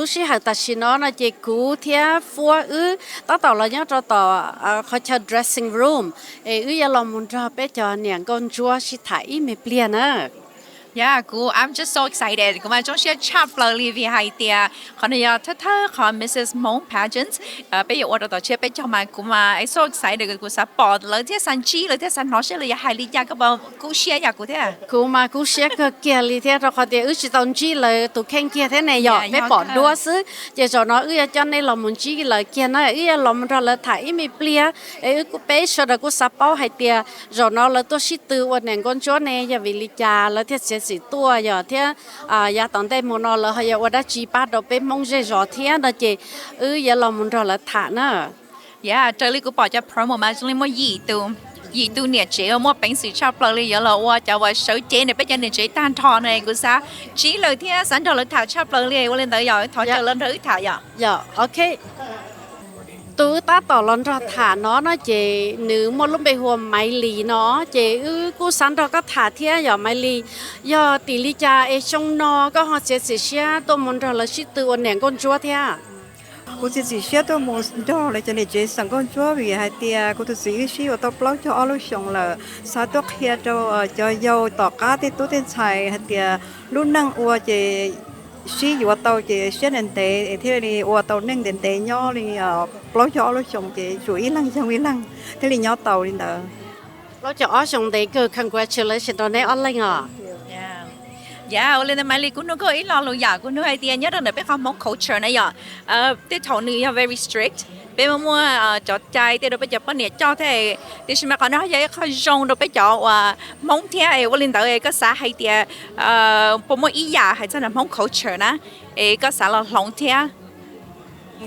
Lub sij hawm tam sim no no ces kuv thiab Fuab wb tab tom los nyob rau tom qhov chaw dressing room, es wb yuav los mus nrog peb cov niam nkauj ntsuab sib tham ib me pliag na. Yeah, kuv, I'm just so excited. Kuv mas zoo siab tshaj plaws li vim hais tias qhov no yog thawj thawj qhov Missus Hmoob Pageant peb yuav ua rau tom tsiab peb caug mas kuv mas so excited, kuv xav pom lawv thiab xav ntsib lawv thiab xav hnov seb lawv yuav hais li cas. Koj puas kub siab yam kuv thiab? Kuv mas kub siab kawg kiag li thiab, rau qhov tias wb tsis tau ntsib lawv tus kheej kiag thiab ne, yog peb pom duab xwb. Ces zaum no wb yuav coj nej los mus ntsib lawv kiag na, wb yuav los mus nrog lawv tham ib me pliag. Es wb, peb sawv daws kuj xav paub hais tias zaum no lawv tuaj sib tw ua niam nkauj ntsuab ne yog vim li cas lawv thiaj txiav txim tuaj, yog thiab yav tom ntej mus no lawv ho yuav ua dab tsi pab rau peb Hmoob zej zos thiab no ces wb yuav los mus nrog lawv tham na. Yeah, raws li kuv pom cov promo mas zoo li muaj yim tus, yim tus niam tsev uas muaj peev xwm tshaj plaws li yuav los ua cov uas sawv cev ntawm peb cov niam tsev tag nrho no, kuv xav ntsib lawv thiab xav nrog lawv tham tshaj plaws li. Ua li ntawd yog thov caw lawv nrog wb tham yom. Yog, ok. Tus wb tab tom los nrog tham no no ces nws muaj lub npe hu ua Maiv Lis no, ces wb kuj xav nrog koj tham thiab yom Maiv Lis. Yog tim li cas es xyoo no koj ho txiav txim siab tuaj mus nrog lawv sib tw ua niam nkauj ntsuab thiab? Kuv txiav txim siab tuaj mus nrog lawv cov niam tsev xeem nkauj ntsuab vim hais tias kuv tus txiv wb sib yuav tau plaub caug ob lub xyoos lawm, xav tuaj qhia rau cov yau tom qab tej tub tej ntxhais hais tias lub neej ua ces sib yuav tau ces siab ntev ntev es thiaj li ua tau neej ntev ntev nyob li plaub caug ob lub xyoos ces tsum ib leeg yoog ib leeg thiaj li nyob tau li ntawd. Plaub caug ob xyoo ntev kawg, congratulations rau neb ob leeg os. Yog, ua li ntawd Maiv Lis, kuv nug koj ib lo lus yam, kuv nug hais tias nyob rau ntawm peb qhov Hmoob culture na yom, tej thaum nws yog very strict, peb muaj muaj cov cai tej rau peb cov poj niam coj thiab, tiam sis mas qhov no yog ib qho zoo rau peb cov uas Hmoob thiab, es ua li ntawd es koj xav hais tias puas muaj ib yam hais txog ntawm Hmoob culture na, es koj xav los hloov thiab?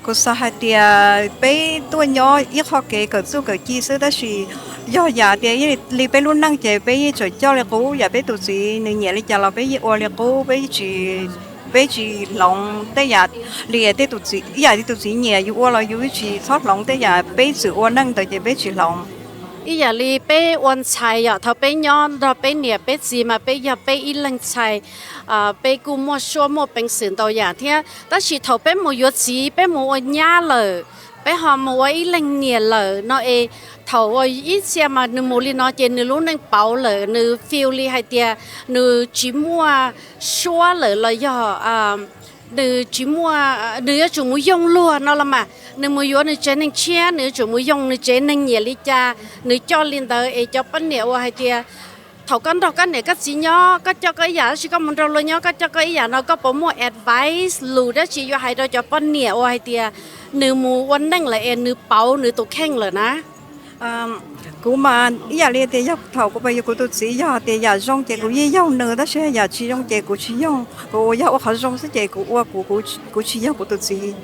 Kuv xav hais tias peb tuaj nyob ib qho kev kawm txuj kawm ci xwb, tab sis yog yam tias li peb lub neej ces peb yeej tseem coj li qub, yam peb tus txiv nws nyiam li cas los peb yeej ua li qub, peb tsis, peb tsis hloov tej yam li tej tus txiv, ib yam li tus txiv nyiam yus ua los yus tsis txhob hloov tej yam peb txwm ua neej ntawd ces peb tsis hloov. Ib yam li peb ua ntxhais yom, thaum peb nyob nrog peb niam peb txiv mas peb yog peb ib leeg ntxhais, peb kuj muaj suab muaj peev xwm ntau yam thiab, tab sis thaum peb mus yuav txiv peb mus ua nyab lawm, peb ho mus ua ib leeg niam lawm no es, thaum ua ib txhia mas nws mus li no ces nws lub neej pauv lawm, nws feel li hais tias nws tsis muaj suab lawm los yog nws tsis muaj, nws yuav tsum mus yoog luag no los mas, nws mus yuav nws tsev neeg tshiab, nws yuav tsum mus yoog nws tsev neeg nyiam li cas, nws coj li ntawd es cov poj niam uas hais tias thaum koj nrog koj niam koj txiv nyob koj coj koj ib yam, tab sis koj mus nrog luag nyob koj coj koj ib yam no, koj puas muaj advice lus dab tsi yuav hais rau cov poj niam uas hais tias nws mus ua neej lawm es nws pauv nws tus kheej lawm na? Kuv mas ib yam li tias yog thaum kuv pais yuav kuv tus txiv, yog tias yam zoo ces kuv yeej yoog nws, tab sis yam tsis zoo ces kuv tsis yoog. Kuv yog ua qhov zoo xwb ces kuv ua kuv, kuv tsis yoog kuv tus txiv.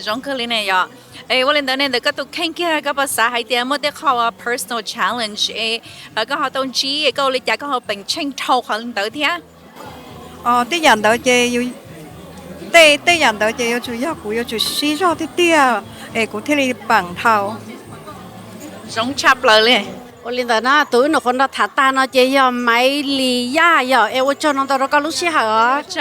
Zoo kawg li ne yom. Es ua li ntawd ne, ntawm koj tus kheej kiag koj puas xav hais tias muaj tej qho personal challenge es koj ho tau ntsib, koj ua li cas koj ho peem tsheej dhau qhov li ntawd thiab? Tej yam ntawd ces, tej, tej yam ntawd ces yuav tsum yog kuv yuav tsum sib zog tiag tiag es kuv thiaj li peem dhau. Zoo tshaj plaws li. Ua li ntawd na, tus wb nyuam qhuav nrog tham tag no ces yog Maiv Lis Yaj yom, es ua tsaug ntau ntau rau koj lub sij hawm os.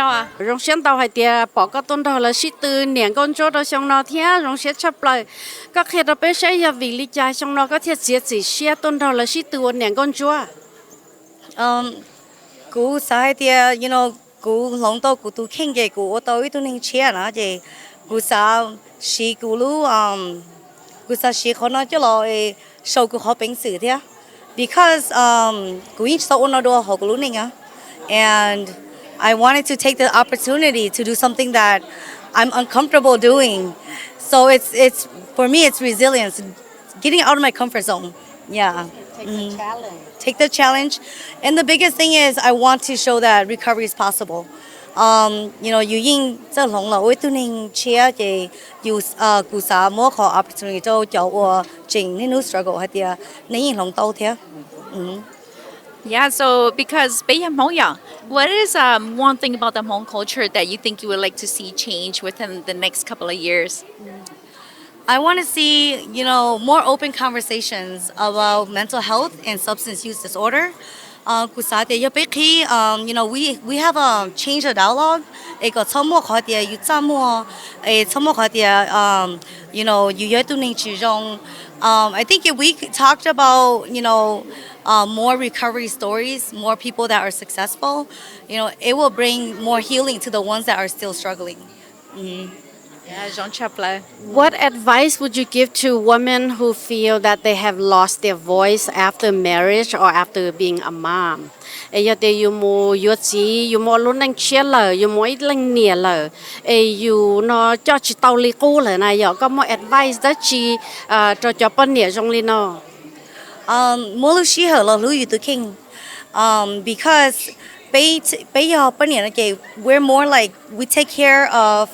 Zoo siab ntau hais tias pom koj tuaj nrog lawv sib tw niam nkauj ntsuab rau xyoo no thiab zoo siab tshaj plaws. Koj qhia rau peb saib yog vim li cas xyoo no koj thiaj txiav txim siab tuaj nrog lawv sib tw ua niam nkauj ntsuab? Kuv xav hais tias, you know, kuv hloov tau kuv tus kheej ces kuv ua tau ib tug neeg tshiab na, ces kuv xav siv kuv lub, kuv xav siv qhov no coj los sau kuv qhov peev xwm thiab, because kuv yeej tsis tau ua no dua hauv kuv lub neej, and I wanted to take the opportunity to do something that I'm uncomfortable doing. So it's, it's, for me, it's resilience, getting out of my comfort zone. Yeah. Take the challenge. And the biggest thing is I want to show that recovery is possible. Um, you know, yus yeej txawj hloov los ua ib tug neeg tshiab ces yus, kuv xav muab qhov opportunity rau cov uas tseem niaj hnub struggle hais tias nej yeej hloov tau thiab. Yeah, so because peb yog Hmoob yom, what is um, one thing about the Hmong culture that you think you would like to see change within the next couple of years? I want to see, you know, more open conversations about mental health and substance use disorder. Kuv xav tias yog peb qhib, you know, we we have a change of dialogue, es kom txhob muaj qhov tias yus txaj muag, es txhob muaj qhov tias, you know, yus yog ib tug neeg tsis zoo. I think if we talked about, you know, more recovery stories, more people that are successful, you know, it will bring more healing to the ones that are still struggling. What advice would you give to women who feel that they have lost their voice after marriage or after being a mom? Es yog tias yus mus yuav txiv, yus mus ua lub neej tshiab lawm, yus mus ib leej niam lawm, es yus no coj tsis tau li qub lawm na, yog koj muaj advice dab tsi rau cov poj niam zoo li no? Muab lub sij hawm los hlub yus tus kheej, because peb yog poj niam no ces we're more like we take care of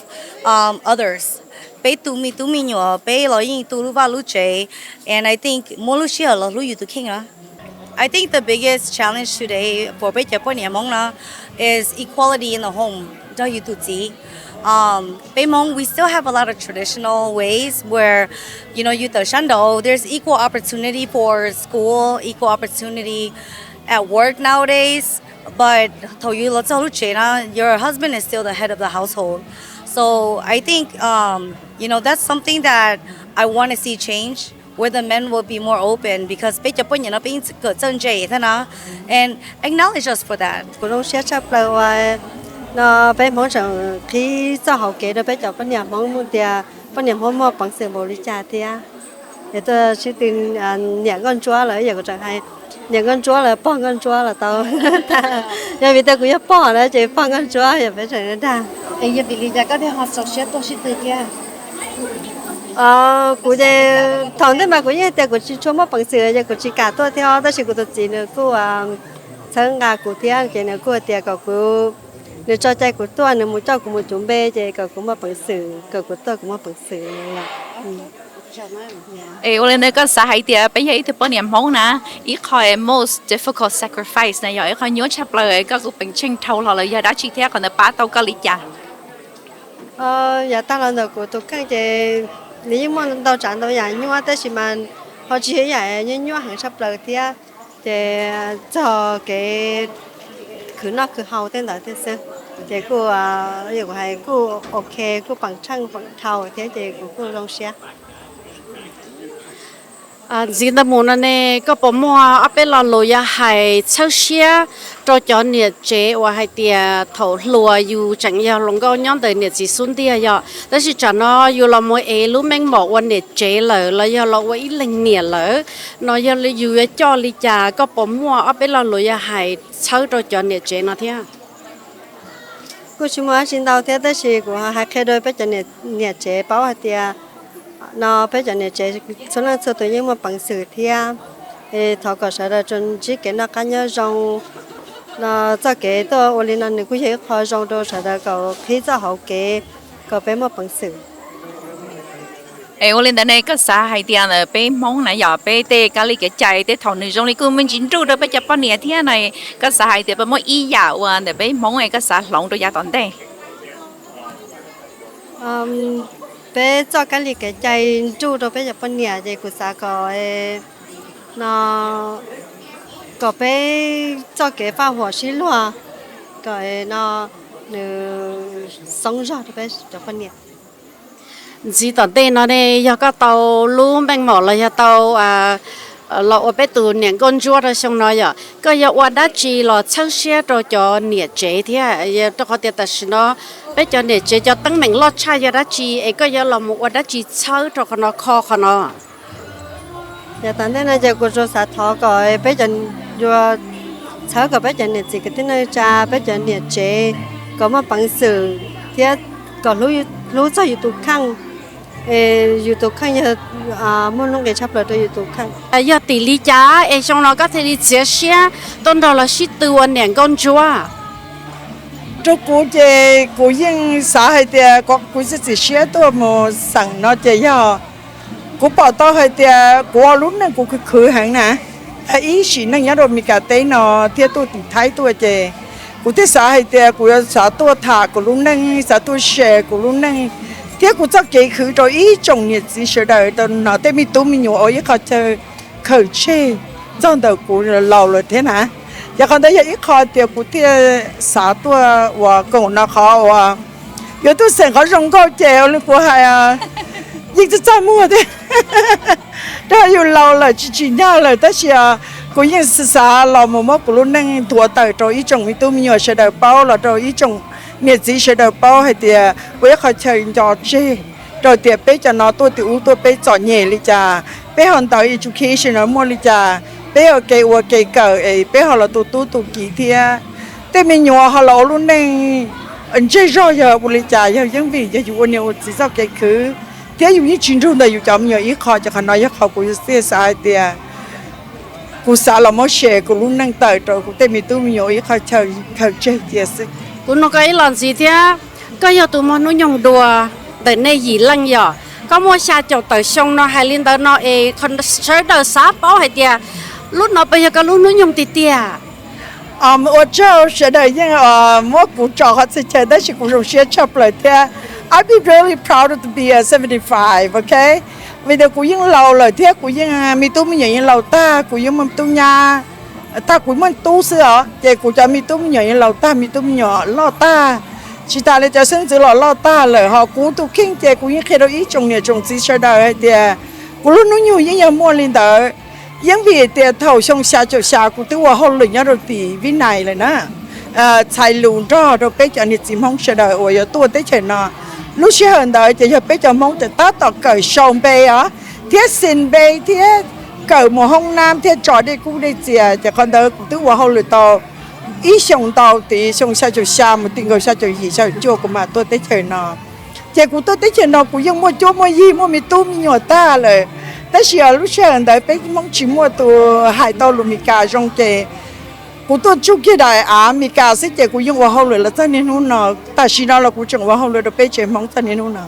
others. Peb tu me tub me nyuam, peb los yeej tu lub vaj lub tsev, and I think muab lub sij hawm los hlub yus tus kheej na. I think the biggest challenge today for peb cov poj niam Hmoob na is equality in the home nrog yus tus txiv. Peb Hmoob, we still have a lot of traditional ways where, you know, yus tawm sab nraud, there's equal opportunity for school, equal opportunity at work nowadays. But thaum yus los txog lub tsev na, your husband is still the head of the household. So I think, um, you know, that's something that I want to see change, where the men will be more open, because peb cov poj niam no peb yeej kawm txawj ntse thiab na. And acknowledge us for that. Kuv zoo siab tshaj plaws uas no peb Hmoob tseem qhib txoj hauv kev rau peb cov poj niam Hmoob tias poj niam Hmoob muaj peev xwm npaum li cas thiab. Es tuaj sib tw niam nkauj ntsuab lawm, yog kuv tseem hais niam nkauj ntsuab lawm, pog nkauj ntsuab los tau. Yog vim tias kuv yog pog na ces pog nkauj ntsuab yog peb tseem dag. Es yog vim li cas koj thiaj ho txaus siab tuaj sib tw thiab? Kuv ces thaum ntej mas kuv yeej tias kuv tsis tshua muaj peev xwm ces kuv tsis kam tuaj thiab, tab sis kuv tus txiv nws kuj txhawb nqa kuv thiab ces nws kuj tias kom kuv, nws tso cai kuv tuaj, nws mus coj kuv mus cuv npe ces kom kuv muaj peev xwm, kom kuv tuaj kuv muaj peev xwm lawm. Es ua li ntawd koj xav hais tias peb yog ib tug poj niam Hmoob na, ib qho most difficult sacrifice na yog ib qho nyuaj tshaj plaws koj kuj peem tsheej dhau hlo los yog dab tsi thiab qhov ntawd pab tau koj li cas? Yav tag los ntawm kuv tus kheej ces nws yeej muaj ntau tsav ntau yam nyuaj tab sis mas ho tsis yog ib yam nyuaj nyuaj heev tshaj plaws thiab. Ces txog kev khwv noj khwv haus tej ntawd thiab xwb, ces kuj, kuv hais kuj ok, kuj peem tsheej peem dhau thiab ces kuv kuj zoo siab. Ntxiv ntawd mus no ne, koj puas muaj ob peb lo lus yuav hais txhawb siab rau cov niam tsev uas hais tias thaum hluas yus tseem yog hluas nkauj nyob ntawm niam txiv xub ntiag yom, tab sis tsam no yus los mus ev lub meej mom ua niam tsev lawm los yog los ua ib leeg niam lawm no, yog yus yuav coj li cas, koj puas muaj ob peb lo lus yuav hais txhawb rau cov niam tsev no thiab? Kuj tsis muaj dab tsi ntau thiab tab sis kuv hais qhia rau peb cov niam tsev paub hais tias no peb cov niam tsev txhua leej txhua tus yeej muaj peev xwm thiab. Es thov kom sawv daws tsuas ntsib kev noj qab nyob zoo. No txoj kev tuaj ua li no nws kuj yog ib qho zoo rau sawv daws kom qhib txoj hauv kev, kom peb muaj peev xwm. Es ua li ntawd ne koj xav hais tias ntawm peb Hmoob na yog peb tej kab li kev cai tej thaum nws zoo li kuj me ntsis nruj rau peb cov poj niam thiab no, koj xav hais tias puas muaj ib yam uas ntawm peb Hmoob es koj xav hloov rau yav tom ntej? Peb txoj kab li kev cai nruj rau peb cov poj niam ces kuv xav kom no kom peb txoj kev faj huam sib luag kom no nws xoob zog rau peb cov poj niam. Ntxiv tom ntej no ne yog koj tau lub meej mom los yog tau los ua peb tus niam nkauj ntsuab rau xyoo no yom, koj yuav ua dab tsi los txhawb siab rau cov niam tsev thiab? Rau qhov tias tam sim no peb cov niam tsev cov teeb meem loj tshaj yog dab tsi es koj yuav los mus ua dab tsi txhawb rau qhov no kho qhov no? Yav tom ntej no ces kuv tsuas xav thov kom peb cov, yuav txhawb kom peb cov niam txiv kwv tij neej tsa, peb cov niam tsev kom muaj peev xwm thiab kom hlub txog yus tus kheej. Yus tus kheej yog muaj nuj nqis tshaj plaws rau yus tus kheej. Yog tim li cas es xyoo no koj thiaj li txiav siab tuaj nrog lawv sib tw ua niam nkauj ntsuab? Rau kuv ces kuv yeej xav hais tias kuv txiav txim siab tuaj mus xeem no ces yog kuv pom tau hais tias kuv ua lub neej kuv khwv khwv heev na, ib sim neej nyob rau Meskas teb no thiab tuaj tim Thaib tuaj ces kuv thiaj xav hais tias kuv yuav xav tuaj tham kuv lub neej, xav tuaj share kuv lub neej thiab kuv txoj kev khwv rau ib tsoom niam txiv sawv daws tau hnov tej me tub me nyuam ua ib qho chaw khawm tseg txog ntawm kuv laus lawm thiab na. Ces qhov ntawd yog ib qho tias kuv thiaj xav tuaj ua koom no qhov uas yuav tuaj xeem qhov zoo nkauj ces ua li kuv hais, yeej txaj txaj muag thiab. Rau qhov yus laus lawm tsis tsim nyog lawm tab sis kuv yeej xav los mus muab kuv lub neej nthuav tawm rau ib tsoom me tub me nyuam sawv daws paub, los rau ib tsoom niam txiv sawv daws paub hais tias ua ib qho chaw nco tseg rau tias peb cov no tuaj tim ub tuaj peb txom nyem li cas, peb ho ntawd education no muaj li cas, peb ho kev ua kev kawm es peb ho los tu tub tu kiv thiab tej me nyuam ho los ua lub neej ntseg zog yog ua li cas, yog yeej vim yog yus ua niam ua txiv txoj kev khwv thiab yus yeej tsis nrug ntawm yus cov me nyuam ib qho. Ces qhov no yog qhov kuv thiaj xav hais tias kuv xav los muab share kuv lub neej tawm rau kuv tej me tub me nyuam ua ib qho chaw khaws tseg cia xwb. Kuv nug koj ib los ntxiv thiab, koj yog tus muaj hnub nyoog dua ntawm nej yim leej yom? Koj muaj xya caum tawm xyoo no hais li ntawd no es sawv daws xav paub hais tias lub no puas yog koj lub hnub nyoog tiag tiag? Ua tsaug, sawv daws yeej muab kuv tso qhov txhia chaw tab sis kuv zoo siab tshaj plaws thiab. I be really proud to be a seventy five, ok? Vim tias kuv yeej laus lawm thiab kuv yeej me tub me nyuam yeej laus tag, kuv yeej muaj tub nyab tag, kuv muaj tub xwb os, ces kuv cov me tub me nyuam yeej laus tag, me tub me nyuam loj tag. Tsis tas li cov xeeb ntxwv los loj tag lawm, ho kuv tus kheej ces kuv yeej qhia rau ib tsoom niam tsoom txiv sawv daws hais tias kuv lub hnub nyoog yeej yog muaj li ntawd. Yeej vim tias thaum xyoo xya caum xya kuv twb ua hauj lwm nyob rau tim Vib Nais lawm na, txhais lus nrog rau peb cov niam txiv Hmoob sawv daws uas yuav tuaj teb chaws no. Lub sij hawm ntawd ces yog peb cov Hmoob ces tab tom kawm sau npe os, thiab xin npe thiab kawm mus hoob nab thiab tso dej kub dej txias, ces qhov ntawd kuv twb ua hauj lwm tau ib xyoos ntau, tim xyoo xya caum xya mus tim nkaus xya caum yim xya caum cuaj kuv mam tuaj teb chaws no. Ces kuv tuaj teb chaws no kuv yeej muaj cuab muaj yig muaj me tub me nyuam tag lawm, tab sis lub sij hawm ntawd peb Hmoob tsis muaj tus hais tau lus Meskas zoo ces kuv tuaj tsuj kiag daim av Meskas xwb ces kuv yeej ua hauj lwm los txog niaj hnub no. Tam sim no los kuv tseem ua hauj lwm rau peb tsev Hmoob txog niaj hnub no.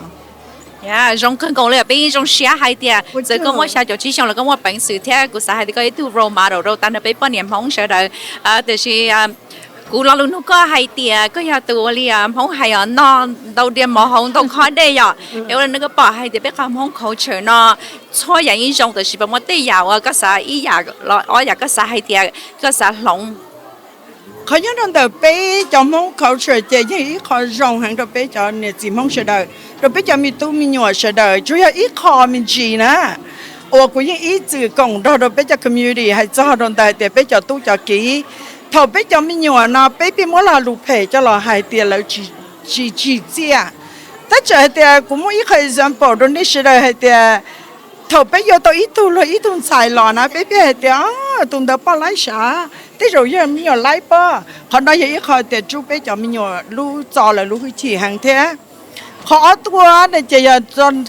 Zoo kawg nkaus li, peb yeej zoo siab hais tias txawm koj muaj xya caum tsib xyoo los koj muaj peev xwm thiab kuv xav hais tias koj ib tug role model rau tag nrho peb poj niam Hmoob sawv daws. Tiam sis kuv lo lus nug koj hais tias koj yog tus ua li Hmoob hais os, noj ntau diav mov haus ntau khob dej yom, es ua li no koj pom hais tias peb qhov Hmoob culture no txhua yam yeej zoo, tiam sis puas muaj tej yam uas koj xav ib yam los ob yam koj xav hais tias koj xav hloov? Qhov nyob rau ntawm peb cov Hmoob culture ces yeej ib qho zoo heev rau peb cov niam txiv Hmoob sawv daws, rau peb cov me tub me nyuam sawv daws, tsuas yog ib qho me ntsis na uas kuv yeej ib txwm koom nrog rau peb cov community hais txog rau ntawm tias peb cov tub cov kiv, thaum peb cov me nyuam no peb pheej muab lo lus phem coj los hais tias lawv tsis tsim txiaj. Tab txawm hais tias kuv muaj ib qho example rau nej sawv daws hais tias thaum peb yuav tau ib tug luag ib tug ntxhais los na peb pheej hais tias tus ntawd poj laib sav, tej zaum yog me nyuam laib pob. Qhov no yog ib qho tias rub peb cov me nyuam lub txo lawv lub hwj chim heev thiab. Qhov ob tuaj no ces yog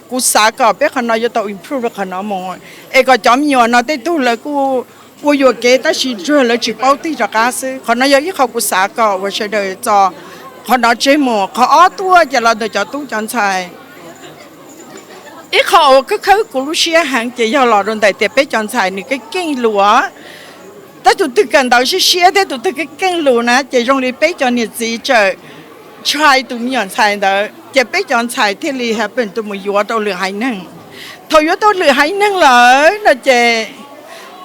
kuv xav kom peb qhov no yuav tau improve qhov no mus, es kom cov me nyuam no tej tug lawv kuj ua yuam kev tab sis tsuas lawv tsis paub tig rov qab xwb. Qhov no yog ib qho kuv xav kom ua sawv daws tso qhov no tseg mus. Qhov ob tuaj ces los ntawm cov tub cov ntxhais. Ib qho uas khawb khawb kuv lub siab heev ces yog los rau ntawm tias peb cov ntxhais nws keej keej lus, tab tus twg kawm ntawv siab siab thiab tus twg keej keej lus na ces zoo li peb cov niam txiv txawm tshai tus me nyuam ntxhais ntawd ces peb cov ntxhais thiaj li happen tus mus yuav rau lwm haiv neeg. Thaum yuav tau lwm haiv neeg lawm no ces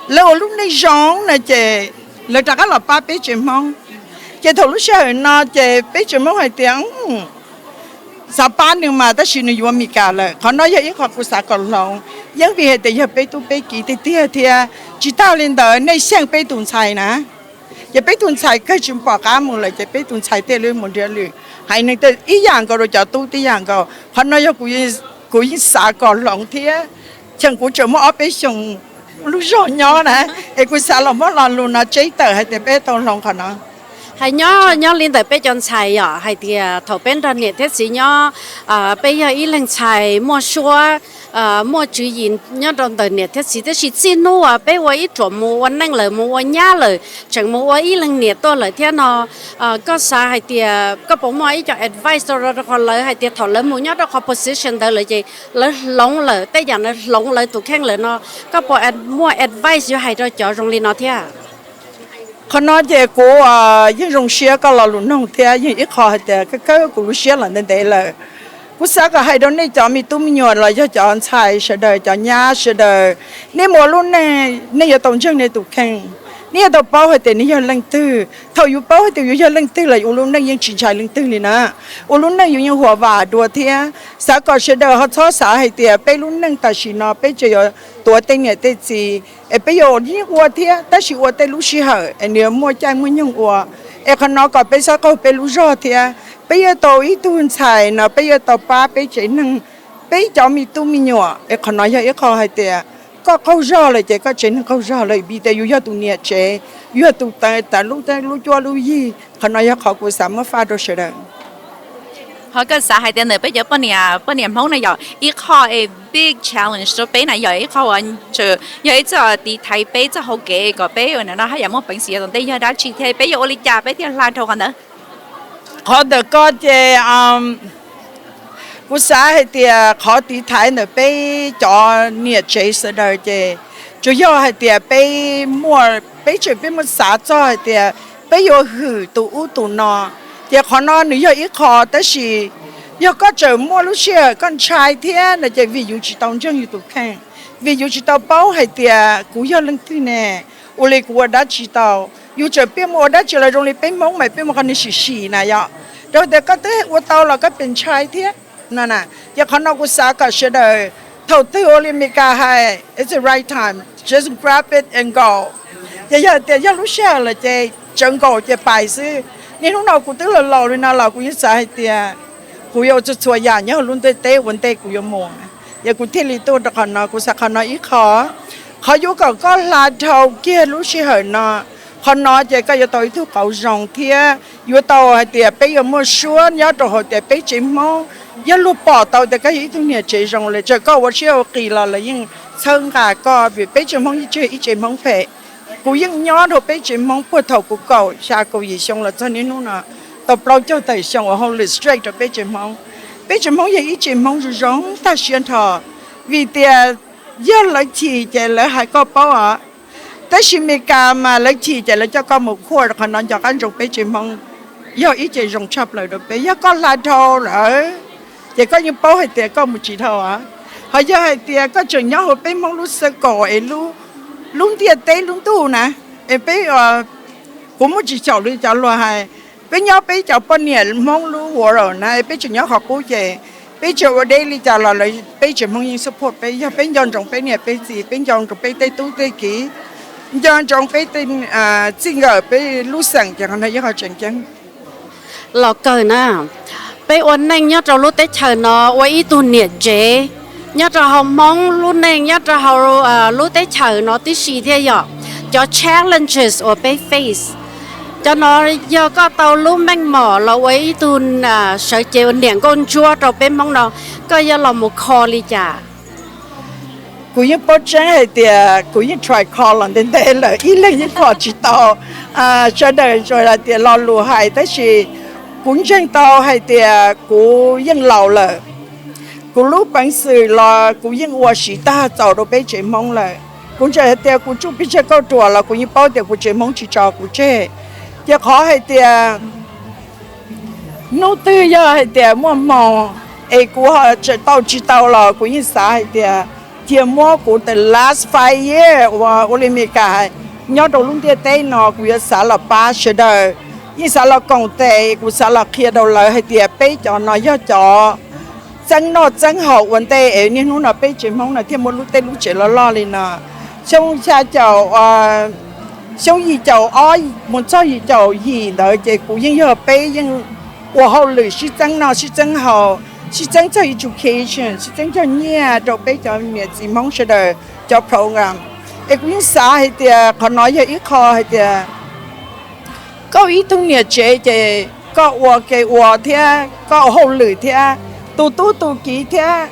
lawv ua lub neej zoo no ces lawv rov qab los pab peb tsev Hmoob. Ces thaum lub sij hawm no ces peb tsev Hmoob hais tias xav pab nws mas tab sis nws yuav Meskas lawm. Qhov no yog ib qho kuv xav kom hloov, yeej vim hais tias yog peb tub peb kiv tiag tiag thiab. Tsis tas li ntawd nej xyeej peb tus ntxhais na, ces peb tus ntxhais kawg tsis pom qab mus lawm ces peb tus ntxhais thiaj li mus nrhiav lwm haiv neeg, ib yam nkaus rau cov tub tib yam nkaus. Qhov no yog kuv yeej xav kom hloov thiab. Cheem kuv tseem muaj ob peb xyoos lub zog nyob na, es kuv xav los muab lo lus no tseb tawm hais tias peb tau hloov qhov no. Hais nyob nyob li ntawm peb cov ntxhais yom, hais tias thaum peb nrog niam thiab txiv nyob, peb yog ib leeg ntxhais muaj suab, muaj tswv yim nyob rau ntawm niam thiab txiv, tiam sis txij hnub uas peb ua ib ruam mus ua neej lawm, mus ua nyab lawm, tseem mus ua ib leeg niam tuaj lawm thiab no, koj xav hais tias koj puas muaj ib co advice rau rau qhov lawv hais tias thaum lawv mus nyob rau qhov position ntawd lawm ces lawv hloov lawm, tej yam lawv hloov lawv tus kheej lawm no, koj puas muaj advice yuav hais rau cov zoo li no thiab? Qhov no ces kuv yeej zoo siab koj lo lus noog thiab, yeej ib qho hais tias kawg kawg kuv lub siab los ntev ntev lawm. Kuv xav kom hais rau nej cov me tub me nyuam los yog cov ntxhais sawv daws, cov nyab sawv daws, nej mus ua lub neej nej yuav tau ntseeg nej tus kheej. Nej yuav tau paub hais tias nej yog leej twg. Thaum yus paub hais tias yus yog leej twg los ua lub neej yeej tsis ntshai leej twg li na. Ua lub neej yus yeej huam vam dua thiab. Xav kom sawv daws ho txhob xav hais tias peb lub neej tam sim no peb tseem yuav tuav tej niam tej txiv, es peb yuav ua thiab, tab sis ua tej lub sij hawm es nws yuav muaj caij muaj nyoog ua. Es qhov no kom peb txhob qaug peb lub zog thiab. Peb yuav tau ib tug ntxhais no peb yuav tau pab peb tsev neeg, peb cov me tub me nyuam. Es qhov no yog ib qho hais tias koj qaug zog lawm ces koj tsev neeg qaug zog lawm vim tias yus yog tus niam tsev, yus yog tus tav lub, lub cuab lub yig. Qhov no yog qhov kuv xav muab faj rau sawv daws. Ho koj xav hais tias ntawm peb cov poj niam, poj niam Hmoob no yog ib qho big challenge rau peb na, yog ib qho, yog ib txoj tiv thaiv peb txoj hauv kev kom peb ua no haj yam muaj peev xwm yav tom ntej yog dab tsi thiab peb yuav ua li cas peb thiaj hla dhau qhov ntawd? Qhov ntawm koj ces kuv xav hais tias qhov tiv thaiv ntawm peb cov niam tsev sawv daws ces tsuas yog hais tias peb muaj, peb tseem peb muaj xav txog hais tias peb yuav hwm tus ub tus no. Ces qhov no nws yog ib qho, tab sis yog koj tseem muaj lub sij hawm koj ntshai thiab no ces vim yus tsis tau ntseeg yus tus kheej, vim yus tsis tau paub hais tias kuv yog leej twg ne, ua li kuv ua dab tsi tau. Yus tseem peb mus ua dab tsi los zoo li peb Hmoob mas peb mus qhov niag sim sim na yom, rau tias koj twb ua tau los koj pheej ntshai thiab no na. Ces qhov no kuv xav kom sawv daws, thaum twg ua li Meskas hais, it's the right time, just grab it and go. Ces yog tias yog lub sij hawm lawm ces tsawv nkaus ces pais xwb. Niaj hnub no kuv twb laus laus li no los kuv yeej xav hais tias kuv yuav ua txhua txhua yam nyob hauv lub ntiaj teb ua ntej kuv yuav mus, yog kuv thiaj li tuaj rau qhov no. Kuv xav qhov no ib qho, qhov yuav kom koj hla dhau kiag lub sij hawm no, qhov no ces koj yuav tau ib tug qauv zoo thiab yuav tau hais tias peb yuav muaj suab nyob rau hauv tias peb tsev Hmoob, yog luag pom tau tias koj yog ib tug niam tsev zoo lawm, txawm koj ua siab ua qis los lawv yeej txhawb nqa koj vim peb tsev Hmoob yeej tsis yog ib tsev Hmoob phem. Kuv yeej nyob rau peb tsev Hmoob puag thaum kuv kaum xya kaum yim xyoo los txog niaj hnub no tau plaub caug tawm xyoo uas hold it straight rau peb tsev Hmoob. Peb tsev Hmoob yog ib tsev Hmoob zoo zoo tag siab nrho, vim tias yog lawv chim ces lawv hais koj paub os. Tab sis Meskas mas lawv chim ces lawv coj koj mus court, qhov no nco qab ntsoov peb tsev Hmoob yog ib ce zoo tshaj plaws rau peb. Yog koj hla dhau lawm ces koj yeej paub hais tias koj mus tsis dhau os. Ho yog hais tias koj tseem nyob hauv peb Hmoob lub xav kaum es lub ntiaj teb lub ntuj na, es peb, kuv muaj tsis caum li cov luag hais, peb nyob peb cov poj niam Hmoob lub world na, peb tseem nyob qhov qub ces peb tseem ua deb li cas los lawv peb tsev Hmoob yeej support peb. Yog peb nco ntsoov peb niam peb txiv, peb nco ntsoov peb tej tub tej kiv, nco ntsoov peb tej txij nkawm peb lub xeem ces qhov no yog qhov tseem ceeb. Los kawg na, peb ua neej nyob rau lub teb chaws no ua ib tug niam tsev nyob rau hauv Hmoob lub neej nyob rau hauv lub teb chaws no tib si thiab yom, cov challenges uas peb face, cov no yog koj tau lub meej mom los ua ib tug sawv cev ua niam nkauj ntsuab rau peb Hmoob no, koj yuav los mus kho li cas? Kuv yeej paub tseeb hais tias kuv yeej try kho los ntev ntev lawm, ib leeg yeej kho tsis tau. Sawv daws hais tias lo lus hais, tab sis kuv ntseeg tau hais tias kuv yeej laus lawm. Kuv lub peev xwm los kuv yeej ua siv tag txaus rau peb tsev Hmoob lawm. Kuv ntseeg hais tias kuv tsuj pes tsawg kauj ruam los kuv yeej paub tias kuv tsev Hmoob tsis tso kuv tseg. Ces qhov hais tias hnub twg yog hais tias muaj hmoo es kuv tseem tau tsis tau los kuv yeej xav hais tias cia muab kuv the last five years uas ua li Meskas hais nyob rau lub ntiaj teb no kuv yuav xav los pab sawv daws, yeej xav los koom tes, kuv xav los qhia rau lawv hais tias peb cov no yog cov txeeb noj txeeb haus ua ntej es niaj hnub no peb tsev Hmoob no thiaj muaj lub teb lub chaws loj loj li no. Xyoo xya caum, xyoo yim caum ob mus txog yim caum yim ntawd ces kuv yeej yog peb yeej ua hauj lwm sib txeeb noj sib txeeb haus, sib txeeb txog education, sib txeeb txog nyiaj rau peb cov niam txiv Hmoob sawv daws cov program. Es kuv yeej xav hais tias qhov no yog ib qho hais tias koj ib tug niam tsev ces koj ua ke ua thiab koj ua hauj lwm thiab tu tub tu kiv thiab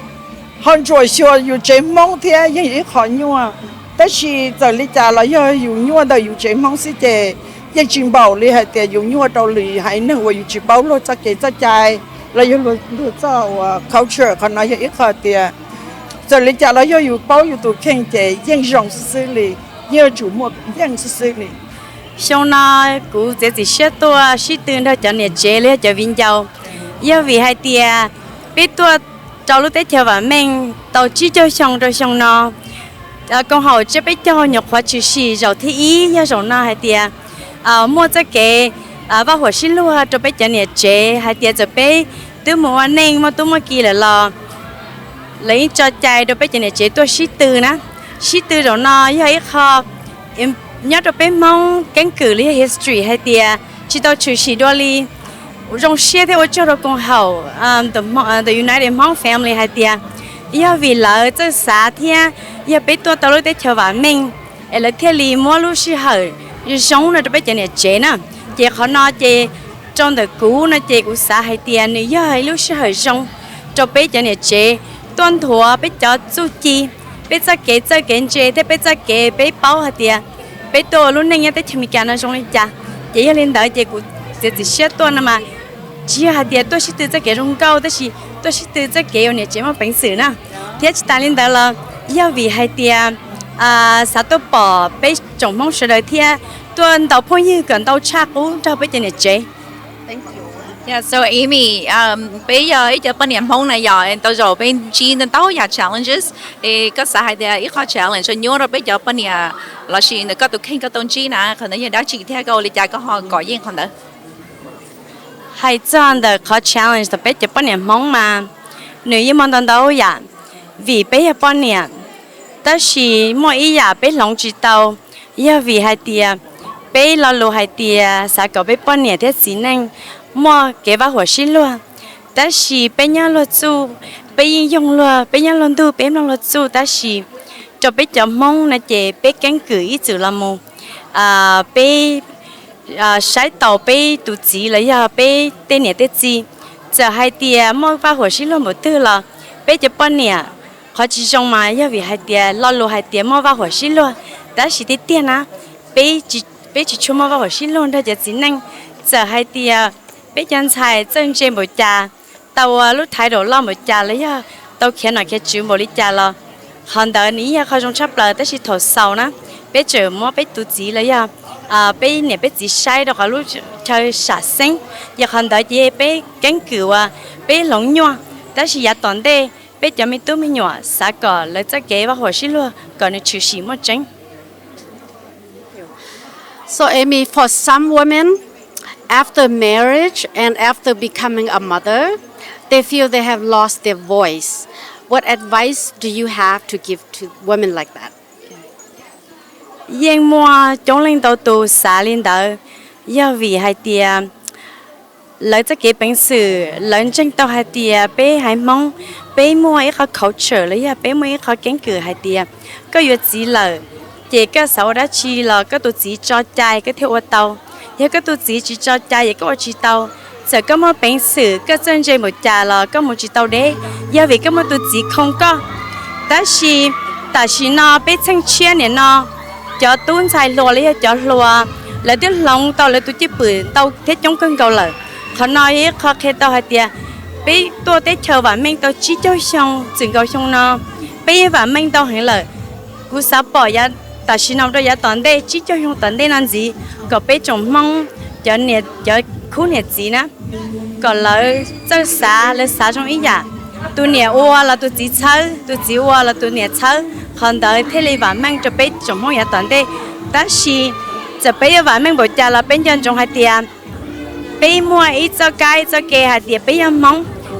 ho ntsuam xyuas yus tsev Hmoob thiab yeej yog ib qho nyuaj. Tab sis txawm li cas los yog yus nyuaj ntawm yus tsev Hmoob xwb ces yeej tsis npaum li hais tias yus nyuaj rau lwm haiv neeg uas yus tsis paub luag txoj kev txoj cai los yog luag txoj uas culture. Qhov no yog ib qho tias txawm li cas los yog yus paub yus tus kheej ces yeej zoo xwb xwb li, yeej yuav tsum muaj yeej xwb xwb li. Xyoo no kuv txiav txim siab tuaj sib tw nrog cov niam tsev los yog cov viv ncaus, yog vim hais tias peb tuaj rau lub teb chaws vam meej tau tsib caug xyoo rau xyoo no, Koom haum tsiab peb caug nyuam qhuav tshwm sim zaum thib ib yog zaum no hais tias muaj txoj kev vaj huam sib luag rau peb cov niam tsev hais tias txawm peb twb mus ua neej muaj tub muaj ki lawm los lawv yeej tso cai rau peb cov niam tsev tuaj sib tw na. Sib tw zaum no yog ib qho nyob rau peb Hmoob keeb kwm los yog history hais tias tsis tau tshwm sim dua li. Zoo siab thiab ua tsaug rau koom haum the United Hmong Family hais tias yog vim lawv txawj xav thiab yog peb tuaj tau lub teb chaws vam meej es lawv thiaj li muab lub sij hawm zoo no rau peb cov niam tsev na. Ces qhov no ces rau ntawm kuv no ces kuv xav hais tias nws yog ib lub sij hawm zoo rau peb cov niam tsev tuaj nthuav peb cov txuj ci, peb txoj kev txawj kev ntse thiab peb txoj kev peb paub hais tias peb tuaj ua lub neej nyob teb chaws Amelikas no zoo li cas. Ces yog li ntawd ces kuv txiav txim siab tuaj no mas tsis yog hais tias tuaj sib tw txoj kev zoo nkauj tab sis tuaj sib tw txoj kev ua niam tsev muaj peev xwm na. Thiab tsis tas li ntawd los yog vim hais tias xav tuaj pom peb tsoom Hmoob sawv daws thiab tuaj ntaus phooj ywg kom ntau tshaj qub nrog peb cov niam tsev. So Amy, peb yog ib cov poj niam Hmoob na yog tau zaum peb ntsib ntau yam challenges, es koj xav hais tias ib qho challenge nyuaj rau peb cov poj niam lossis ntawm koj tus kheej koj tau ntsib na qhov ntawd yog dab tsi thiab koj ua li cas koj ho kov yeej qhov ntawd? Hais txog ntawm qhov challenge tau peb cov poj niam Hmoob mas nws yeej muaj ntau ntau yam vim peb yog poj niam, tab sis muaj ib yam peb hloov tsis tau yog vim hais tias peb lo lus hais tias xav kom peb poj niam thiab txiv neej muaj kev vaj huam sib luag, tab sis peb nyob luag txuj, peb yeej yoog luag, peb nyob luag ntug peb mloog luag txuj tab sis rau peb cov Hmoob no ces peb keeb kwm ib txwm los mus, peb saib taus peb tus txiv los yog peb tej niam tej txiv. Txawm hais tias muaj vaj huam sib luag npaum twg los peb cov poj niam qhov tsis zoo mas yog vim hais tias lo lus hais tias muaj vaj huam sib luag, tab sis tiag tiag na peb tsis tshua muaj vaj huam sib luag nrog cov txiv neej. Txawm hais tias peb cov ntxhais txawj ntse npaum cas, tau ua lub title loj npaum cas los yog tau khiav nom khiav tswv npaum li cas los qhov ntawd nws yeej yog qhov zoo tshaj plaws tab sis thaum xaus na peb tseem muab peb tus txiv los yog peb niam peb txiv saib rau qhov lub chaw sam xeeb, yog qhov ntawd ces peb keeb kwm uas peb hloov nyuaj, tab sis yav tom ntej peb cov me tub me nyuam xav kom lawv txoj kev vaj huam sib luag kom nws tshwm sim muaj tseeb. So Amy, for some women, after marriage and after becoming a mother, they feel they have lost their voice. What advice do you have to give to women like that? Yeej muaj coob leej ntau tus xav li ntawd, yog vim hais tias lawv txoj kev peev xwm lawv ntseeg tau hais tias peb haiv Hmoob, peb muaj ib qho culture los yog peb muaj ib qho keeb kwm hais tias koj yuav txiv lawm, ces koj xav ua dab tsi los koj tus txiv tso cai koj thiaj ua tau. Yog koj tus txiv tsis tso cai ces koj ua tsis tau. Txawm koj muaj peev xwm koj txawj ntse npaum cas los koj mus tsis tau deb, yog vim koj muaj tus txiv khoo koj. Tab sis tam sim no peb txheej tshiab nim no cov tub ntxhais hluas los yog cov hluas, lawv twb hloov tau lawv tus cwj pwm ntau thiab coob kawg nkaus lawm. Qhov no yog ib qho qhia tau hais tias peb tuaj teb chaws vam meej tau tsib caug xyoo txwm nkaus xyoo no, peb yeej vam meej ntau heev lawm. Kuv xav pom yav tam sim no rau yav tom ntej tsib caug xyoo tom ntej no ntxiv kom peb tsoom Hmoob cov niam cov khub niam txiv na kom lawv txawj xav, lawv xav zoo ib yam. Tus niam ua los tus txiv txhawb, tus txiv ua los tus niam txhawb, qhov ntawd thiaj li vam meej rau peb tsoom Hmoob yav tom ntej. Tab sis txawm peb yuav vam meej npaum cas los peb nco ntsoov hais tias peb muaj ib txoj kab ib txoj ke hais tias peb yog Hmoob,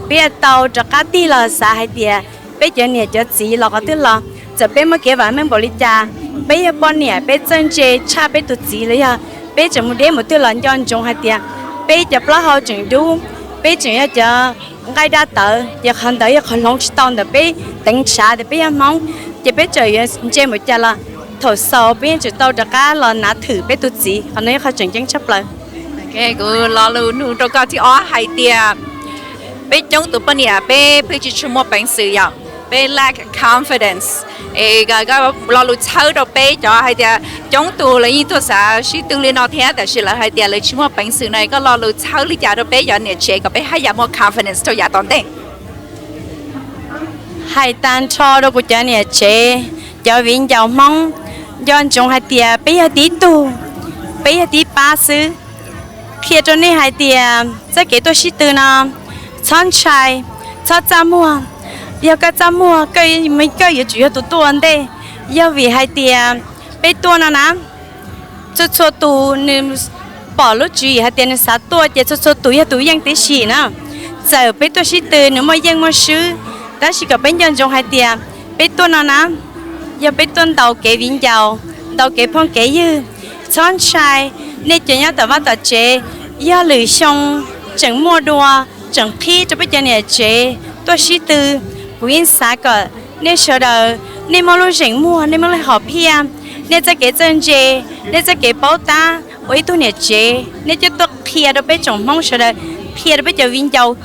peb yuav tau rov qab tig los xav hais tias peb cov niam cov txiv los qhov twg los, txawm peb muaj kev vam meej npaum li cas, peb yog poj niam peb txawj ntse tshaj peb tus txiv los yog peb tseem mus deb mus twg los nco ntsoov hais tias peb cov plaub hau tseem dub, peb tseem yog cov nqaij dab tawv, ces qhov ntawd yog qhov hloov tsis tau ntawm peb teev tshav tias peb yog Hmoob. Ces peb txawm yuav ntse npaum cas los thaum xaus peb yeej tseem tau rov qab los nav thwm peb tus txiv, qhov no yog qhov tseem ceeb tshaj plaws. Kuv lo lus nug rau koj thib ob hais tias peb coob tus poj niam peb pheej tsis tshua muaj peev xwm yom, peb lack confidence. Es koj lo lus txhawb rau peb cov hais tias coob tus lawv yeej tuaj xav sib tw li no thiab tab sis lawv hais tias lawv tsis muaj peev xwm no, koj lo lus txhawb li cas rau peb cov niam tsev kom peb haj yam muaj confidence rau yav tom ntej? Hais tag nrho rau kuv cov niam tsev, cov viv ncaus Hmoob, nco ntsoov hais tias peb yog tib tug, peb yog tib pab xwb. Qhia rau nej hais tias txoj kev tuaj sib tw no, txhob ntshai, txhob txaj muag. Yog koj txaj muag, koj yuav tsum yog tus tuaj ua ntej. Yog vim hais tias peb tuaj no na, txhua txhua tus nws pom lub tswv yim hais tias nws xav tuaj ces txhua txhua tus yog tus yeej tib si na. Txawm peb tuaj sib tw nws muaj yeej muaj swb, tab sis kom peb nco ntsoov hais tias peb tuaj no na, yog peb tuaj ntaus kev viv ncaus, ntaus kev phooj kev ywg. Txhob ntshai, nej cov nyob tom vaj tom tsev, yog lwm xyoo tseem muaj dua, tseem qhib rau peb cov niam tsev tuaj sib tw. Kuv yeej xav kom nej sawv daws, nej muaj lub zeem muag, nej muaj lub hom phiaj, nej txoj kev txawj ntse, nej txoj kev paub tab ua ib tug niam tsev, nej coj tuaj qhia rau peb tsoom Hmoob sawv daws, qhia rau peb cov viv ncaus,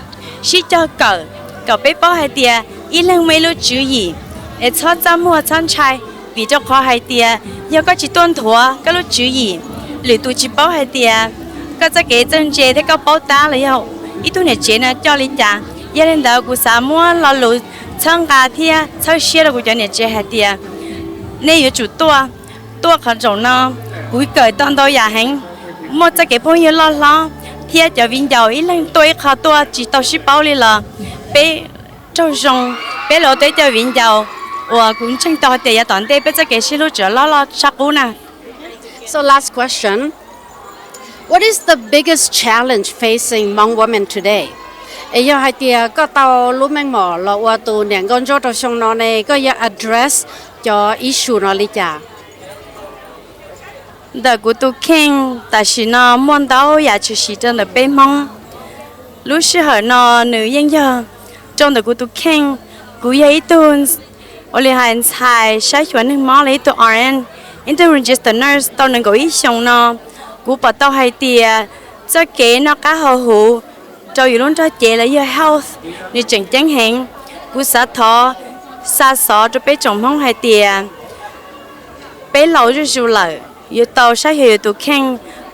sib cog kawm, kom peb paub hais tias ib leeg muaj ib lub tswv yim, es txhob txaj muag txhob ntshai, vim rau qhov hais tias yog koj tsis tuaj nthuav koj lub tswv yim, lwm tus tsis paub hais tias koj txoj kev txawj ntse thiab koj paub tab los yog ib tug niam tsev no coj li cas. Yog li ntawd kuv xav muab lo lus txhawb nqa thiab txhawb siab rau kuv cov niam tsev hais tias nej yuav tsum tuaj, tuaj qhov zaum no. Kuv kawm tau ntau yam heev, muaj txoj kev phooj ywg loj hlob thiab cov viv ncaus ib leeg tuaj ib qho tuaj tsis tau sib paub li los peb raug zoo, peb los ua teb coj viv ncaus uas kuv ntseeg tau hais tias yav tom ntej peb txoj kev sib hlub tseem loj loj tshaj qub na. So last question, what is the biggest challenge facing Hmong women today? Es yog hais tias koj tau lub meej mom los ua tus niam nkauj ntsuab rau xyoo no ne, koj yuav address cov issue no li cas? Ntawm kuv tus kheej tam sim no muaj ntau yam tshwm sim rau ntawm peb Hmoob. Lub sij hawm no nws yeej yog rau ntawm kuv tus kheej. Kuv yog ib tug ua li hais ntxhais saib xyuas neeg mob los ib tug R N, ib tug registered nurse tau nees nkaum ib xyoos no. Kuv pom tau hais tias txoj kev noj qab haus huv rau yus lub nrog cev los yog health nws tseem ceeb heev. Kuv xav thov xa xov rau peb tsoom Hmoob hais tias peb laus zuj zus lawm, yuav tau saib xyuas yus tus kheej,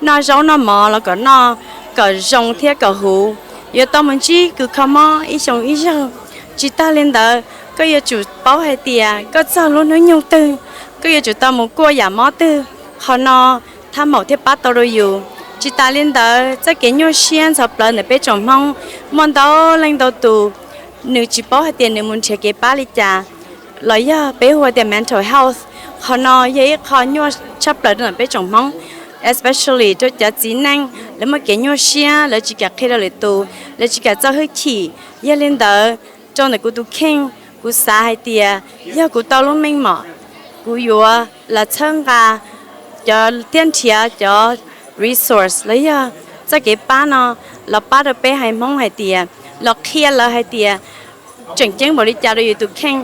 noj zaub noj mov los kom noj kom zoo thiab kom huv. Yuav tau mus ntsib kws kho mob ib xyoo ib zaug. Tsis tag li ntawd, koj yuav tsum paub hais tias koj txog lub hnub nyoog twg, koj yuav tsum tau mus kuaj yam mob twg. Qhov no thaj maum thiaj pab tau rau yus. Tsis tas li ntawd, txoj kev nyuaj siab ntxhov plawv ntawm peb tsoom Hmoob muaj ntau leej ntau tus, nws tsis paub hais tias nws mus nrhiav kev pab li cas, los yog peb hu tias mental health. Qhov no yog ib qho nyuaj tshaj plaws rau ntawm peb tsoom Hmoob, especially rau cov txiv neej, lawv muaj kev nyuaj siab, lawv tsis kam qhia rau lwm tus, lawv tsis kam txo hwj chim. Yog li ntawd, rau ntawm kuv tus kheej, kuv xav hais tias yog kuv tau lub meej mom, kuv yuav los txhawb nqa cov thiab nrhiav cov resource los yog txoj kev pab no los pab rau peb haiv Hmoob hais tias, los qhia lawv hais tias tseem ceeb npaum li cas rau yus tus kheej.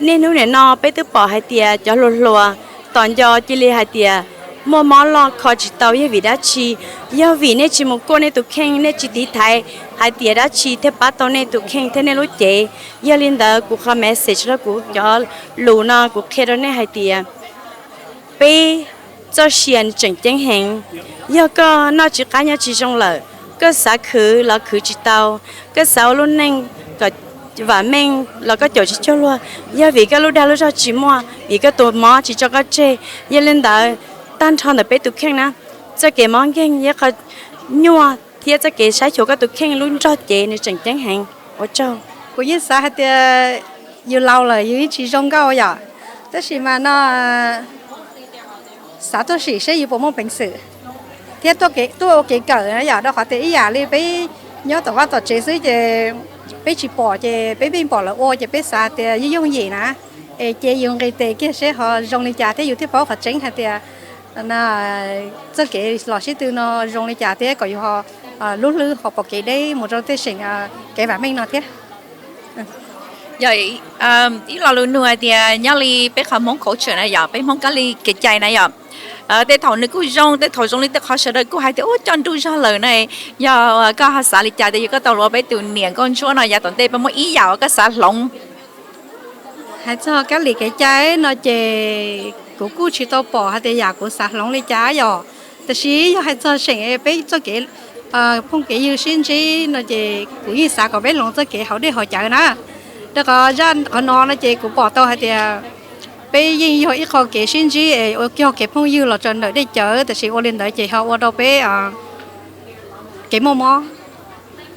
Niaj hnub nim no peb twb pom hais tias cov hluas hluas tom nco cia li hais tias muaj mob loj kho tsis tau yog vim dab tsi. Yog vim nej tsis mus kuaj nej tus kheej, nej tsis tiv thaiv hais tias dab tsi thiaj pab tau nej tus kheej thiab nej lub cev. Yog li ntawd kuv qhov message los kuv cov lus no kuv qhia rau nej hais tias peb txoj sia nws tseem ceeb heev. Yog koj noj tsis qab nyob tsis zoo lawm, koj xav khwv los khwv tsis tau, koj xav ua lub neej kom vam meej los koj caum tsis cuag luag, yog vim koj lub dag lub zog tsis muaj, vim koj tus mob tsis tso koj tseg. Yog li ntawd, tag nrho ntawm peb tus kheej na, txoj kev mob nkeeg yog qhov nyuaj thiab txoj kev saib xyuas koj tus kheej lub nrog cev nws tseem ceeb heev. Ua tsaug. Kuv yeej xav hais tias yus laus lawm yus yeej tsis zoo nkauj yom, tab sis mas no xav tuaj sim seb yus puas muaj peev xwm thiab tuaj ua kev kawm na yom, rau qhov tias ib yam li peb nyob tom vaj tom tsev xwb ces peb tsis pom ces peb pheej pom lawv ua ces peb xav tias yooj yooj yim na, es ces yus nqis tes kiag seb ho zoo li cas thiab yus thiaj paub qhov tseeb hais tias txoj kev los sib tw no zoo li cas thiab kom yus ho lub hlwb ho pom kev deb mus rau tej seem kev vam meej no thiab. Yog ib lo lus nug hais tias nyob li peb qhov Hmoob culture na yom, peb Hmoob kab li kev cai na yom, tej thaum nws kuj zoo, tej thaum zoo li tej qhov sawv daws kuj hais tias ua coj nruj zog lawm na. Yog koj ho xav li cas tias yog koj tau los ua peb tus niam nkauj ntsuab no yav tom ntej puas muaj ib yam uas koj xav hloov? Hais txog kab li kev cai no ces kuv kuj tsis tau pom hais tias yam kuv xav hloov li cas yom. Tab sis yog hais txog seem peb txoj kev phooj kev ywg sib ntsib no ces kuv yeej xav kom peb hloov txoj kev haus dej haus cawv na. Rau qhov zaj qhov no no ces kuv pom tau hais tias peb yeej yog ib qho kev sib ntsib es ua yog kev phooj ywg los tso ntawm dej cawv, tab sis ua li ntawd ces ho ua rau peb kev muaj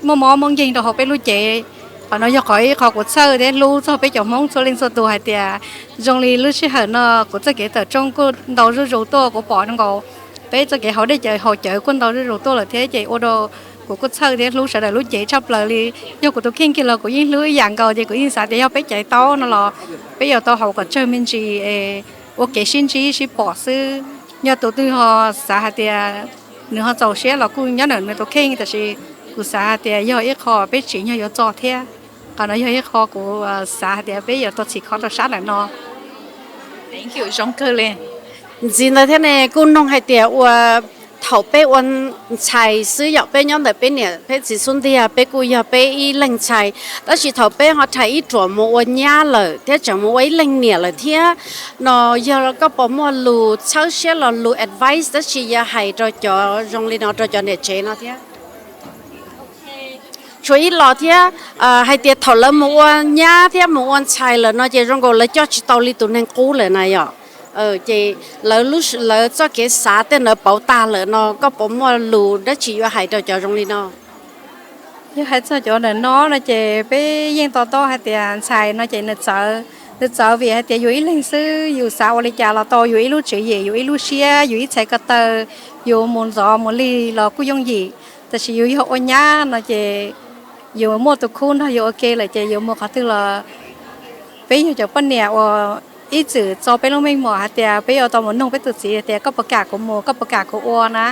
mob muaj nkeeg rau hauv peb lub cev. Qhov no yog qhov ib qho kuv txhawj thiab hlub txog peb cov Hmoob txhua leej txhua tus hais tias zoo li lub sij hawm no kuv txoj kev tawm rooj kuj ntau zuj zus tuaj, kuv pom nkaus peb txoj kev haus dej cawv haus cawv kuj ntau zuj zus tuaj lawm thiab ces ua rau kuv kuj txhawj thiab hlub sawv daws lub cev tshaj plaws li. Yog kuv tus kheej kiag los kuv yeej hlub ib yam nkaus ces kuv yeej xav tias yog peb caiv tau no los peb yuav tau haus kom tsawg me ntsis es ua kev sib ntsib sib pom xwb. Yog tus twg ho xav hais tias nws ho txaus siab los kuj nyob ntawm nws tus kheej, tab sis kuv xav hais tias yog ib qho peb tsim nyog yuav txo thiab. Qhov no yog ib qho kuv xav hais tias peb yuav tau txhim kho rau sab ntawm no. Ntxiv ntawd thiab ne kuj noog hais tias ua thaum peb ua ntxhais xwb yom, peb nyob ntawm peb niam peb txiv xub ntiag peb kuj yog peb ib leeg ntxhais, tab sis thaum peb ho rhais ib ruam mus ua nyab lawm thiab tseem mus ua ib leeg niam lawm thiab no, yog koj puas muaj lus txhawb siab los lus advice tab sis yuav hais rau cov zoo li no rau cov niam tsev no thiab? Tshuav ib los thiab hais tias thaum lawv mus ua nyab thiab mus ua ntxhais lawm no ces zoo nkaus lawv coj tsis tau li tus neeg qub lawm na yom. Ces lawv txoj kev xav tej ntawd pauv tag lawm no koj puas muaj lus dab tsi yuav hais rau cov zoo li no? Yog hais txog cov ntawm no no ces peb yeej to taub hais tias ntxhais no ces nws txawv, nws txawv vim hais tias yus ib leeg xwb, yus xav ua li cas los tau, yus ib lub tswv yim, yus ib lub siab, yus ib txhais ko taw, yus mus ntxov mus lig los kuj yooj yim. Tab sis yus yog ua nyab no ces yus muaj tus khub nrog yus ua ke lawm ces yus mus qhov twg los peb yog cov poj niam uas ib txwm txo peb lub meej mom hais tias peb yuav tau mus noog peb tus txiv tias koj puas kam kuv mus, koj puas kam kuv ua na,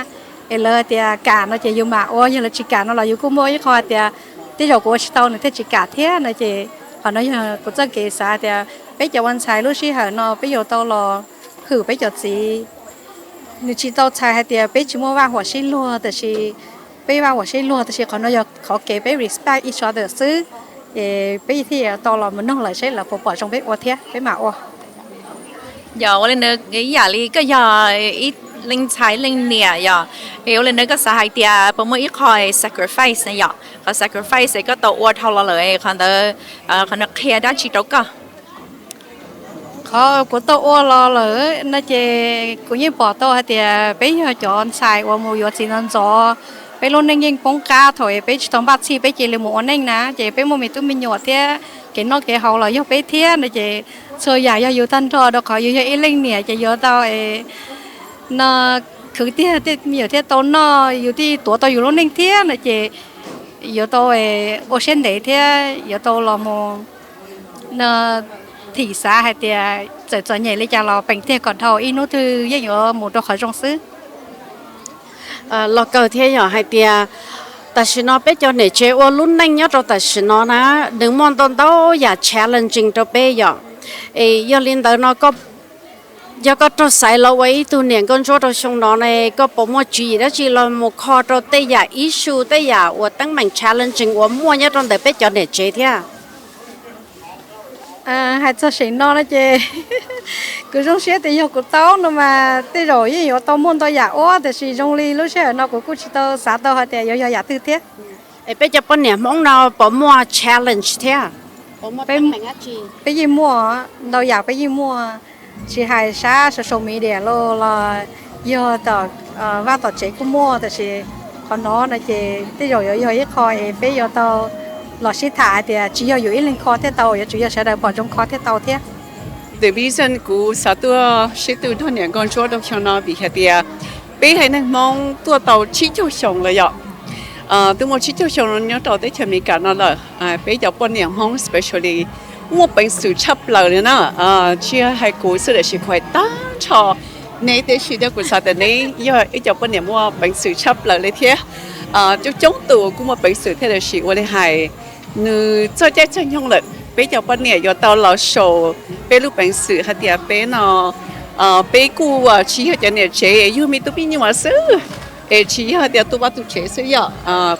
es lawv hais tias kam no ces yus mam ua, yog lawv tsis kam no los yus kuj muaj ib qho hais tias tej zaum kuv ua tsis tau nws thiaj tsis kam thiab no ces qhov no yog kuv txoj kev xav tias peb cov ua ntxhais lub sij hawm no peb yuav tau los hwm peb cov txiv. Nws tsis tau txhais hais tias peb tsis muaj vaj huam sib luag, tab sis peb vaj huam sib luag tab sis qhov no yog qhov kev peb respect each other xwb. Es peb thiaj yuav tau los mus noog lawv seb lawv puas pom zoo peb ua thiab peb mam ua. Yog ua li ntawd ib yam li koj yog ib leej ntxhais leej niam yog, es ua li ntawd koj xav hais tias puas muaj ib qho sacrifice na yom, qhov sacrifice es koj tau ua dhau los lawm qhov ntawd, qhov no qhia dab tsi rau koj? Qhov kuv tau ua los lawm no ces kuv yeej pom tau hais tias peb yog cov ntxhais uas mus yuav txiv ntxov ntxov, peb lub neej yeej poob qab thaum peb tsis tau npaj txhij peb cia li mus ua neej na, ces peb muaj me tub me nyuam thiab kev noj kev haus los yog peb thiab no ces txhua yam yog yus tag nrho rau qhov yus yog ib leej niam ces yuav tau no khwv tiag me nyuam thiaj tau noj, yus thiaj tuav tau yus lub neej thiab no ces yuav tau ua siab ntev thiab yuav tau los mus no thim xav hais tias txawm txom nyem li cas los peem tiag kom dhau, ib hnub twg yeej yuav mus rau qhov zoo xwb. Los kawg thiab yog hais tias tam sim no peb cov niam tsev ua lub neej nyob rau tam sim no na, nws muaj ntau ntau yam challenging rau peb yom. Es yog li ntawd no, yog koj raug xaiv los ua ib tug niam nkauj ntsuab rau xyoo no ne, koj puas muaj tswv yim dab tsi los mus kho rau tej yam issue, tej yam uas teeb meem challenging uas muaj nyob rau ntawm peb cov niam tsev thiab? Hais txog seem no no ces kuv zoo siab tias yog kuv tau no mas tej zaum yeej yuav tau muaj ntau yam ua, tiam sis zoo li lub sij hawm no kuv kuj tsis tau xav tau hais tias yuav yog yam twg thiab. Es peb cov poj niam Hmoob no puas muaj challenge thiab? Peb yeej muaj, ntau yam peb yeej muaj, tsis hais sab social media los los yog tom vaj tom tsev kuj muaj, tiam sis qhov no no ces tej zaum yuav yog ib qho es peb yuav tau los sib tham hais tias tsis yog yus ib leeg kho thiaj tau, yuav tsum yog sawv daws pom zoo kho thiaj tau thiab. The reason kuv xav tuaj sib tw nrog niam nkauj ntsuab rau xyoo no vim hais tias peb haiv neeg Hmoob tuaj tau tsib caug xyoo lawm yom. Twb muaj tsib caug xyoo nyob rau teb chaws Amelikas no lawm, peb cov poj niam Hmoob especially muaj peev xwm tshaj plaws li na. Tsis hais kuv xwb tiam sis kuv hais tag nrho neb tib si thiab kuv xav tias neb yog ib cov poj niam muaj peev xwm tshaj plaws li thiab. Coob coob tus kuj muaj peev xwm thiab tiam sis ua li hais nws txog caij txog nyoog lawm peb cov poj niam yuav tau los show peb lub peev xwm hais tias peb no peb kuj tsis yog cov niam tsev yug me tub me nyuam xwb, es tsis yog tias tu vaj tu tsev xwb yom.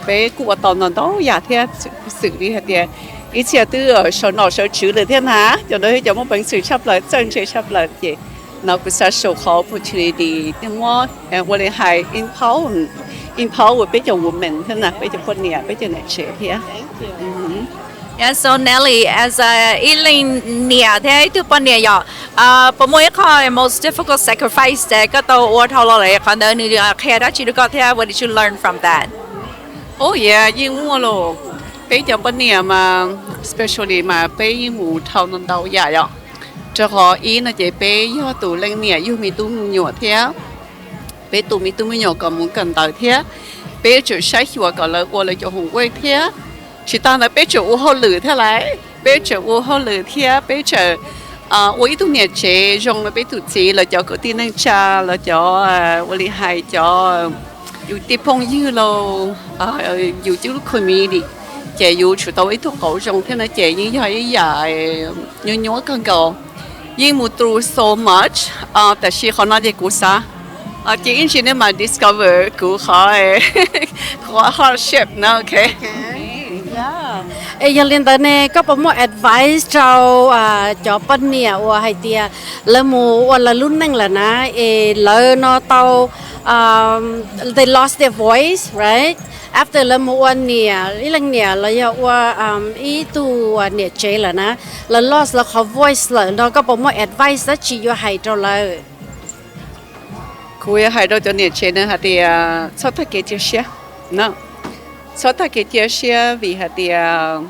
Peb kuj ua tau ntau ntau yam thiab xws li hais tias ib txhia twb sawv nom sawv tswv lawm thiab na, cov ntawd yog cov muaj peev xwm tshaj plaws txawj ntse tshaj plaws ces no kuv xav show qhov opportunity thiab muab ua li hais empower peb cov women thiab na, peb cov poj niam peb cov niam tsev thiab. Yeah, so Nelly, as a ib leej niam thiab ib tug poj niam yom, puas muaj ib qho most difficult sacrifice koj tau ua dhau los lawm, qhov ntawd nws qhia dab tsi rau koj thiab what did you learn from that? Oh yeah, yeej muaj los. Peb cov poj niam mas, especially mas peb yeej mus dhau ntau ntau yam yom. Rau qhov ib no ces peb yog tus leej niam yug me tub me nyuam thiab, peb tu me tub me nyuam kom mus kawm ntawv thiab, peb tseem saib xyuas kom lawv ua lawv cov homework thiab. Tsis tas ntawd peb tseem ua hauj lwm thiab lawm, peb tseem ua hauj lwm thiab peb tseem ua ib tug niam tsev zoo rau peb tus txiv, lawv cov kwv tij neej tsa, lawv cov, ua li hais cov yus tej phooj ywg los yus cov lub community, ces yus tsum tau ib tug qauv zoo thiab no ces yeej yog ib yam nyuaj nyuaj kawg nkaus. Yeej mus through so much, tab sis qhov no ces kuv xav, ces ib ntsis nej mam discover kuv qhov, qhov hardship no, ok. Es yog li ntawd ne, koj puas muaj advice rau cov poj niam uas hais tias lawv mus ua lawv lub neej lawm na, es lawv no tau, they lost their voice, right? After lawv mus ua niam, ib leej niam los yog ua ib tug niam tsev lawm na, lawv lost lawv qhov voice lawm no, koj puas muaj advice dab tsi yuav hais rau lawv? Kuv yuav hais rau cov niam tsev na hais tias txhob tag kev cia siab, txhob tag kev cia siab vim hais tias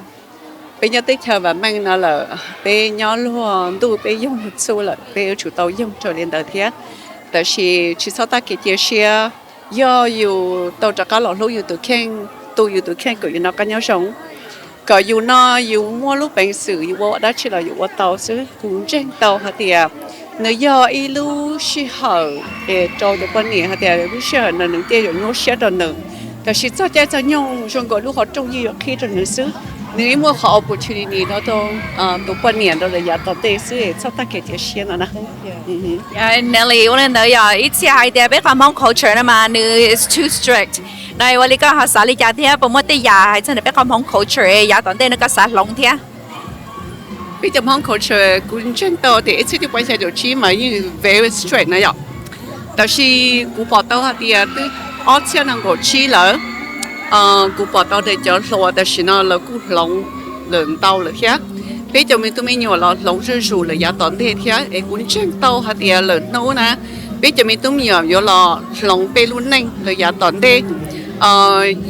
peb nyob teb chaws vam meej no lawm, peb nyob luag ntuj peb yoog luag txhuj lawm, peb yuav tsum tau yoog raws li ntawd thiab. Tab sis tsis txhob tag kev cia siab, yog yus tau rov qab los hlub yus tus kheej, tu yus tus kheej kom yus noj qab nyob zoo, kom yus no yus muaj lub peev xwm yus ua dab tsi los yus ua tau xwb. Kuv ntseeg tau hais tias nws yog ib lub sij hawm es rau cov poj niam hais tias lub sij hawm no nws tej zaum nyuaj siab rau nws, tab sis txog caij txog nyoog zoo nkaus lub qhov rooj yeej yuav qhib rau nws xwb. Nws yeej muaj qhov opportunity no rau tus poj niam rau lawv yav tom ntej xwb, txhob tag kev cia siab no na. Nelly, ua li ntawd yog ib txhia hais tias peb qhov Hmoob culture no mas nws is too strict no, ua li koj ho xav li cas thiab puas muaj tej yam hais txog ntawm peb qhov Hmoob culture yav tom ntej no koj xav hloov thiab? Peb cov Hmoob culture kuv ntseeg tau tias ib txhiab cuaj pua xya caum tsib mas yeej very strict na yom. Tab sis kuv pom tau hais tias twb ob txhiab nees nkaum tsib lawm, kuv pom tau tias cov hluas tam sim no lawv kuj hloov lawm ntau lawm thiab. Peb cov me tub me nyuam los hloov zuj zus lawm yav tom ntej thiab, es kuv ntseeg tau hais tias lawm hnub na peb cov me tub me nyuam yuav los hloov peb lub neej lawm yav tom ntej.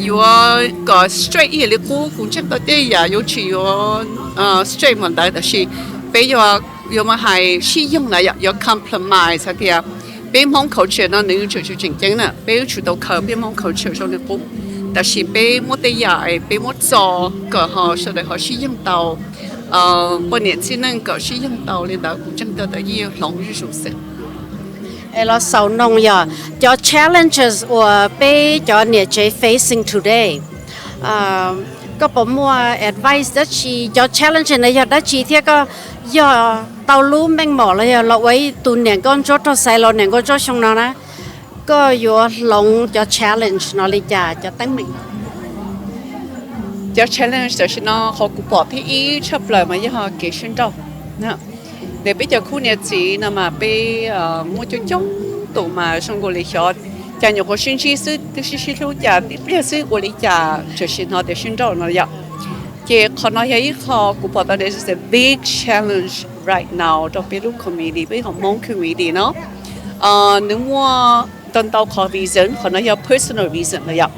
Yuav kom straight ib yam li qub, kuv ntseeg tau tej yam yuav tsis yuav straight npaum ntawd, tab sis peb yuav, yuav muaj hais sib yoog na yom, yuav compromise hais tias peb Hmoob culture no nws tseem tseem tseem ceeb na, peb yuav tsum tau khaws peb Hmoob culture zoo li qub. Tab sis peb muab tej yam peb muab txo kom ho sawv daws ho sib yoog tau, poj niam txiv neej kom sib yoog tau li ntawd, kuv ntseeg tau tias yeej yuav hloov zuj zus xwb. Es los xaus noog yog cov challenges uas peb cov niam tsev facing today, koj puas muaj advice dab tsi? Cov challenges no yog dab tsi thiab koj yog tau lub meej mom los yog los ua ib tug niam nkauj ntsuab raug xaiv los niam nkauj ntsuab xyoo no na, koj yuav hloov cov challenge no li cas, cov teeb meem? Cov challenge tam sim no qhov kuv pom thib ib tshaj plaws mas yog kev sib nrauj. Ntawm peb cov khub niam txiv no mas peb muaj coob coob tus mas zoo nkaus li xyov cas nyuam qhuav sib ntsib xwb twb sib sib hlub cas tib pliag xwb ua li cas txawm sim hnov tias sib nrauj no yom. Ces qhov no yog ib qho kuv pom tau tias is a big challenge right now rau peb lub community, peb qhov Hmoob community no. Nws muaj ntau ntau qhov reason, qhov no yog personal reason lawm yom.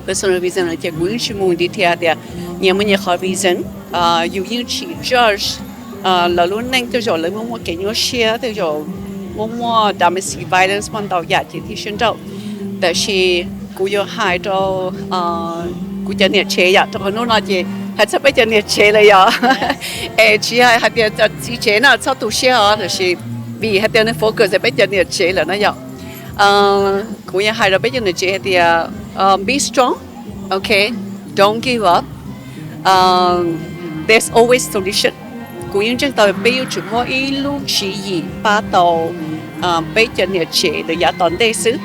Personal reason lawm ces kuv yeej tsis mus detail tias nyias muaj nyias qhov reason. Yus yeej tsis judge lawv lub neej, tej zaum lawv muaj muaj kev nyuaj siab, tej zaum muaj muaj domestic violence, muaj ntau yam ces thiaj sib nrauj. Tab sis kuv yuav hais rau kuv cov niam tsev yom, rau qhov hnub no ces hais txog peb cov niam tsev lawm yom. Es tsis hais tias txiv tsev no txhob tu siab os, tab sis vim hais tias nws focus peb cov niam tsev lawm no yom. Kuv yuav hais rau peb cov niam tsev hais tias be strong, ok, don't give up, there's always solution. Kuv yeej ntseeg tau peb yuav tsum muaj ib lub tswv yim pab tau peb cov niam tsev lawm yav tom ntej xwb.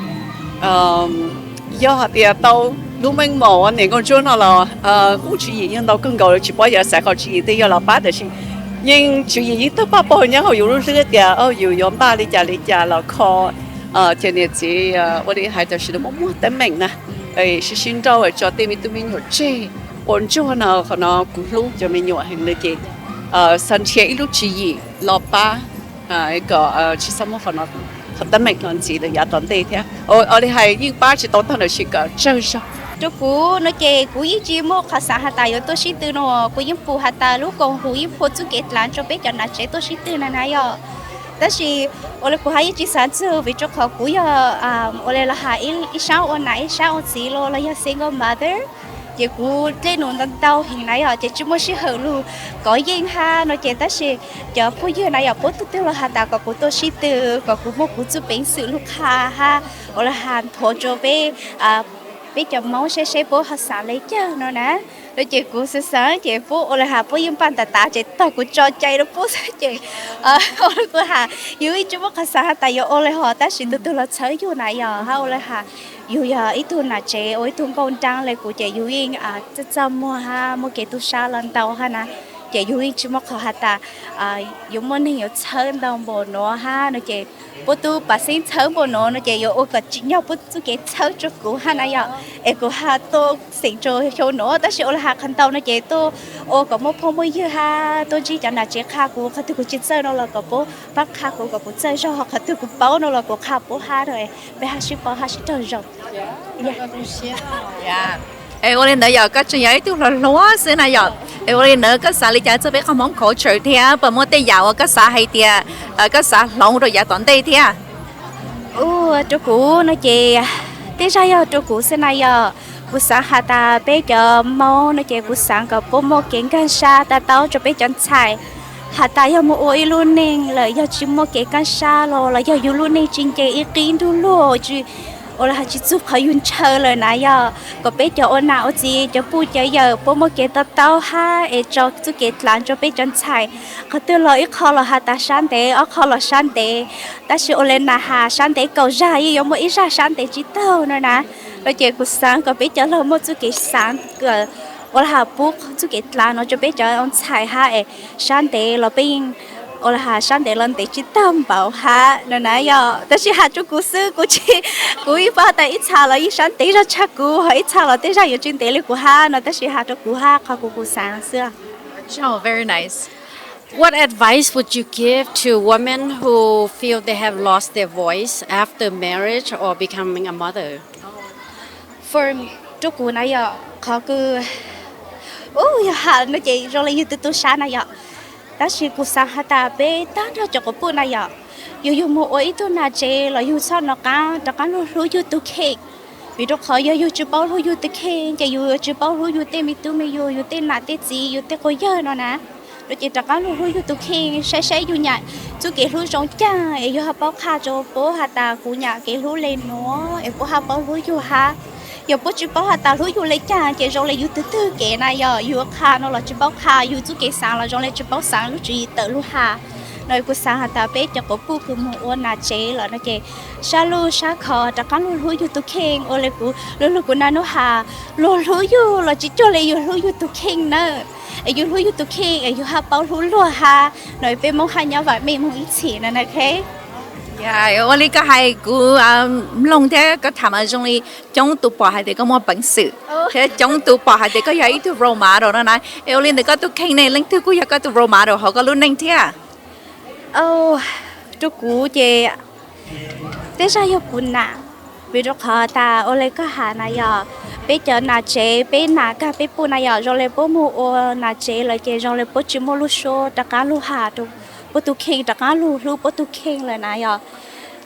Yog hais tias tau lub meej mom niam nkauj ntsuab no los lub tswv yim yeej ntau kawg nkaus, tsis paub yuav xaiv qhov tswv yim twg yog los pab, tab sis yeej tswv yim yeej tawg paj paug nyob hauv yus lub hlwb tias yus yuav npaj li cas li cas los kho cov niam txiv, ua li hais tam sim no muaj muaj teeb meem na, sib sib nrauj tso tej me tub me nyuam tseg ua ntsuag no, qhov no kuv hlub cov me nyuam heev li ces xav nrhiav ib lub tswv yim los pab kom tsis txhob muaj qhov teeb meem no ntxiv lawm yav tom ntej thiab. Ua li hais yeej pab tsis tau tag tab sis kom tsawg zog Rau kuv no ces kuv yeej tsis muaj qhov xaav has tas yuav tuaj sib tw no, kuv yeej pum has tas lub koom haum yeej phua txuj kev dlav rau peb cov nam tsev tuaj sib tw na na yog. Tab sis ua li kuv hab yeej tsis xaav txug vim rau qhov kuv yog ua li los has ib sab ua nam ib sab ua txiv los los yog single mother, ces kuv dlej num ntau ntau heev na yog, ces tsis muaj sij hawm lug kov yeej hab no ces tab sis cov phooj ywg na yog puab tug twg los has tas kom kuv tuaj sib tw, kom kuv muaj kuv txuj peev xwm lug qha hab ua li has nthuav rua peb, peb cov Moob saib seb puab ho xaav le caag no na. No ces kuv xaav xaav ces puab ua li has puab yeej npaj tas tas ces tog kuv tso cai rau puab xwb ces ua li kuv has yus yeej tsis muaj qhov xaav has tas yuav ua li hos tab sis tug tug los txhawb yug na yog hab ua li has yug yog ib tug nam tsev ua ib tug nkauj nraab le kuv ces yug yeej txaj txaj muag hab muaj kev tub sab los ntau hab na, ces yug yeej tsis muaj qhov has tas yuav muaj neeg yuav txhawb ntau npaum nuav hab no ces puab tub pav xeeb txhawb npaum nuav no ces yuav ua kom tsim nyog puab txuj kev txhawb rua kuv hab na yog, es kuv has tuaj xeem rua xyoo nuav tab sis ua li has qhov ntau no ces tuaj ua kom muaj phooj muaj ywg hab tuaj ntsib cov nam tsev qha kuv qhov twg kuv tsis txawj no los kom puab paab qha kuv kom kuv txawj zog, qhov twg kuv paub no los kuv qha puab hab no, peb hab sib paub hab sib raug zoo. Es ua li ntawd yog koj tseem yog ib tug hluas hluas xwb na yog, es ua li ntawd koj xaav li cas txug peb qhov Hmoob culture thiab puas muaj tej yam uas koj xav hais tias koj xav hloov rau yav tom ntej thiab? Ua rau kuv no ces tej zag yog rau kuv xwb na yog, kuv xaav has tas peb cov Moob no ces kuv xaav kom puab muaj kev nkaag sab tau taub rua peb cov ntxhais, has tas yog moog ua ib lub neej lawm yog tsis muaj kev kaaj sab los los yog yug lub neej tsis nce ib qib nrug luag, ua li has tsis txug qhov yug ntshaw lawm na yog, kom peb cov ua nam ua txiv cov puj cov yawm puab muaj kev to taub hab es tso txuj kev dlav rua peb cov ntxhais. Qhov twg los ib qho los has tas sab ntev, ob qho los sab ntev, tab sis ua li nam has sab ntev kaum zag yeej yuav muaj ib zag sab ntev tsis taug no na. No ces kuv xaav kom peb cov laug muaj txuj kev xaav ua li has pub txuj kev dlav no rua peb cov ntxhais hab es sab ntev los peb yeej ua li has sab ntev los ntev tsis taug npaum hab no na yog. Tab sis has rua kuv xwb kuv tsis, kuv yeej paub has tas ib txha los yeej sab ntev zog tshaj kuv, ho ib txha los tej zag yuav tsis ntev li kuv hab no, tab sis has rua kuv hab qhov kuv kuv xaav xwb. What advice would you give to women who feel they have lost their voice after marriage or becoming a mother? Rua kuv na yog qhov kws, u, yog has no ces zoo le yug tub tub sab na yog, tab sis kuv xaav has tas peb tag nrho cov quas puj na yog, yug yug moog ua ib tug nam tsev los yug txhob nov qaab rov qaab lug hlub yug tug kheej, vim rau qhov yog yug tsis paub hlub yug tug kheej ces yug yuav tsis paub hlub yug tej me tub me nyuam, yug tej nam tej txiv, yug tej quas yawg no na. No ces rov qaab lug hlub yug tug kheej, saib saib yug nyam txuj kev hlub zoo caag es yug hab paub qha rua puab has tas kuv nyam kev hlub le nuav es puab hab paub hlub yug hab. Yog puab tsis paub has tas hlub yug le caag ces zoo le yug tug twg kev na yog, yug qha no los tsis paub qha, yug txuj kev xaav los zoo le tsis paub xaav lub tswv yim tawm lug has. No kuv xaav has tas peb cov quas puj kws moog ua nam tsev lawm no ces sab luj sab khov rov qaab lug hlub yug tug kheej ua le kuv lug lug kuv nam nub has, luag hlub yug los tsis cuag le yug hlub yug tug kheej na. Es yug hlub yug tug kheej es yug hab paub hlub luag hab no, peb Moob hab nyob vam meej moog ib txhis na na. Ua li koj hais kuv mloog thiab koj tham mas zoo li coob tug pom hais tias koj muaj peev xwm thiab coob tug pom hais tias koj yog ib tug role model no na. Es ua li ntawd koj tug kheej ne leej twg kuj yog koj tug role model hauv koj lub neej thiab? Rua kuv ces tej zag yog kuv nam, vim rau qhov tas ua le koj has na yog, peb cov nam tsev peb nam kag peb puj na yog zoo le puab moog ua nam tsev lawm ces zoo le puab tsis muaj lub suab rov qaab lug has rua puab tug kheej, rov qaab lug hlub puab tug kheej lawm na yog.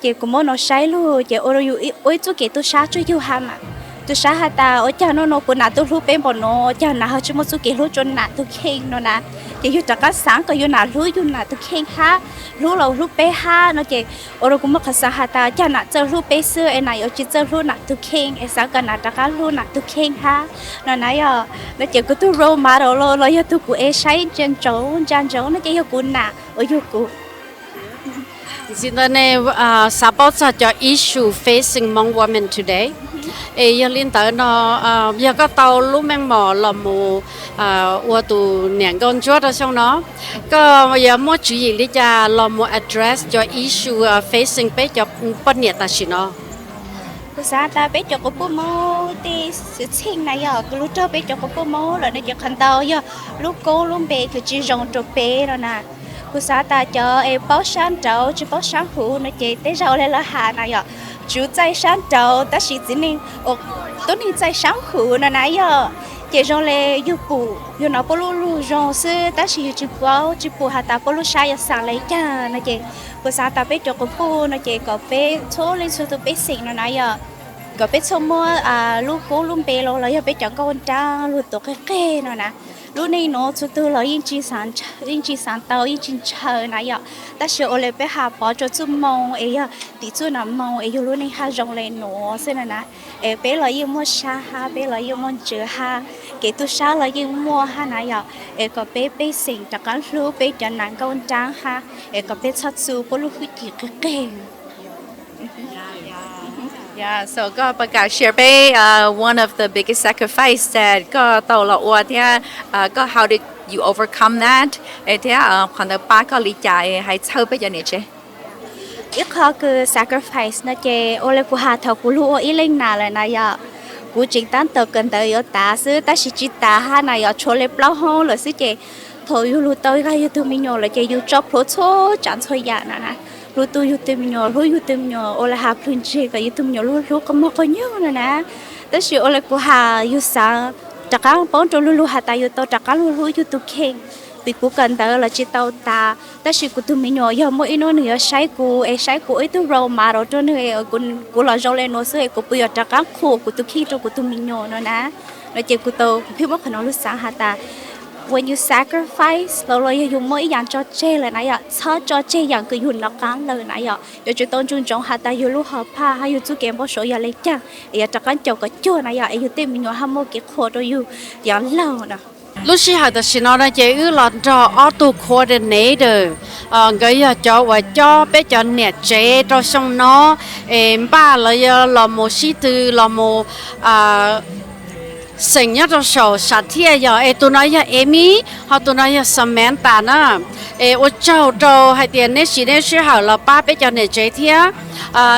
Ces kuv muab no saib lug ces ua rua yus ua ib txuj kev tu sab tsua yug hab mas. Tu sab has tas ua caag nub nua kuv nam tub hlub peb npaum nuav, ua caag nam ho tsis muaj txuj kev hlub rua nam tug kheej no na. Ces yug rov qaab xaav kom yug nam hlub yug nam tug kheej hab, hlub los hlub peb hab no ces ua rua kuv muaj qhov xaav has tas caag nam txawj hlub peb xwb es nam yuav tsis txawj hlub nam tug kheej, es xaav kom nam rov qaab hlub nam tug kheej hab no na yog. No ces kuv tug role model los yog tug kuv ev saib ntsia ntsoov ntsia ntsoov no ces yog kuv nam uas yug kuv. Txij ntawd ne, xav paub txog cov issue facing Hmong women today. Es yog li ntawd no, yog koj tau lub meej mom los mus ua tus niam nkauj ntsuab rau xyoo no, koj yuav muab tswv yim li cas los mus address cov issue facing peb cov poj niam tam sim no? Kuv xaav tas peb cov quas puj Moob tej xwm txheej na yog kws lug raug peb cov quas puj Moob lawm no ces qhov ntau yog lub koob lub npe kws tsis zoo rua peb no na. Kuv xaav tas cov es paub sab nraud tsis paub sab huv no ces tej zag ua le lawv has na yog, Tsuv txaij sab nraud tab sis txiv neej, tub neeg txaij sab huv no na yog. Ces zoo li yus pum yus hnov puab lub lug zoo xwb tab sis yus tsis paub, tsis pum has tas puab lub sab yuav xaav le caag no ces kuv xaav tas peb cov quas puj no ces kom peb txhua leej txhua tug peb xeem no na yog, kom peb txhua muab lub koob lub npe los los yog peb cov nkauj nraug lug tuav qeeg qeeg no na. Lub neej nuav txhua tug los yeej tsis xaav tau, yeej tsis xaav tau, yeej tsis ntshaw na yom. Tab sis ua li peb has pov rua txuj moo es yog tim txuj nam moo es yug lub neej hab zoo le nuav xwb na na. Es peb los yeej muaj sab hab, peb los yeej muaj ntsws hab, kev tu sab los yeej muaj hab na yom. Es kom peb pej xeem rov qaab hlub peb cov nam nkauj nraug hab, es kom peb txhob txu puab lub hwj chim qeeg qeeg. Yeah, so koj puas kam share peb one of the biggest sacrifice that koj tau los ua thiab koj how did you overcome that, thiab qhov ntawd pab koj li cas hais txhawb peb cov niam tsev? Ib qho kws sacrifice no ces ua li kuv has thaum kuv lug ua ib leej nam lawm na yom, kuv tseem tab tom kawm ntawv yuav tav xwb tab sis tsis tav hab na yom, tshuav li plaub hoob lawm xwb ces thaum yug lug tau yug tug me nyuam lawm ces yug tso plhuav txhua tsav txhua yam na na. Lug tu yug tug me nyuam, hlub yug tug me nyuam, ua li has plhws ntseg kom yug tug me nyuam lug hlub quas muag quas nyuj na na. Tab sis ua li kuv has yug xaav rov qaab paub rua lug lug has tas yug tau rov qaab lug hlub yug tug kheej. Vim kuv kawm ntawv los tsis tau tav tab sis kuv tug me nyuam yog muaj ib nub nwg yuav saib kuv es saib kuv ua ib tug role model rua nwg, kuv los zoo le nuav xwb es kuv puas yuav rov qaab qhuas kuv tug kheej rua kuv tug me nyuam no na. No ces kuv tau pheej muab qhov nuav lug xaav has tas when you sacrifice los los yog yus muaj ib yaam tso tseg lawm na yom, txhob tso tseg yaam kws yug nov qaab lawm na yom. Yuav tsum tau ntsug ntsoov has tas yug lub hom phaj hab yug txuj kev npau suav yog le caag es yuav rov qaab caum kom cuag na yom, es yug tej me nyuam hab muaj kev qhuas rua yug yav laug no. Lub sij hawm tam sim no no ces wb los nrog ob tug coordinator, nkawd yog cov uas cob peb cov niam tsev rau xyoo no, es npaj los yog los mus sib tw los mus xeem nyob rau saum sam thiaj yog, es tus no yog Amy, ho tus no yog Samantha na. Es ua tsaug rau hais tias neb siv neb sij hawm los pab peb cov niam tsev thiab.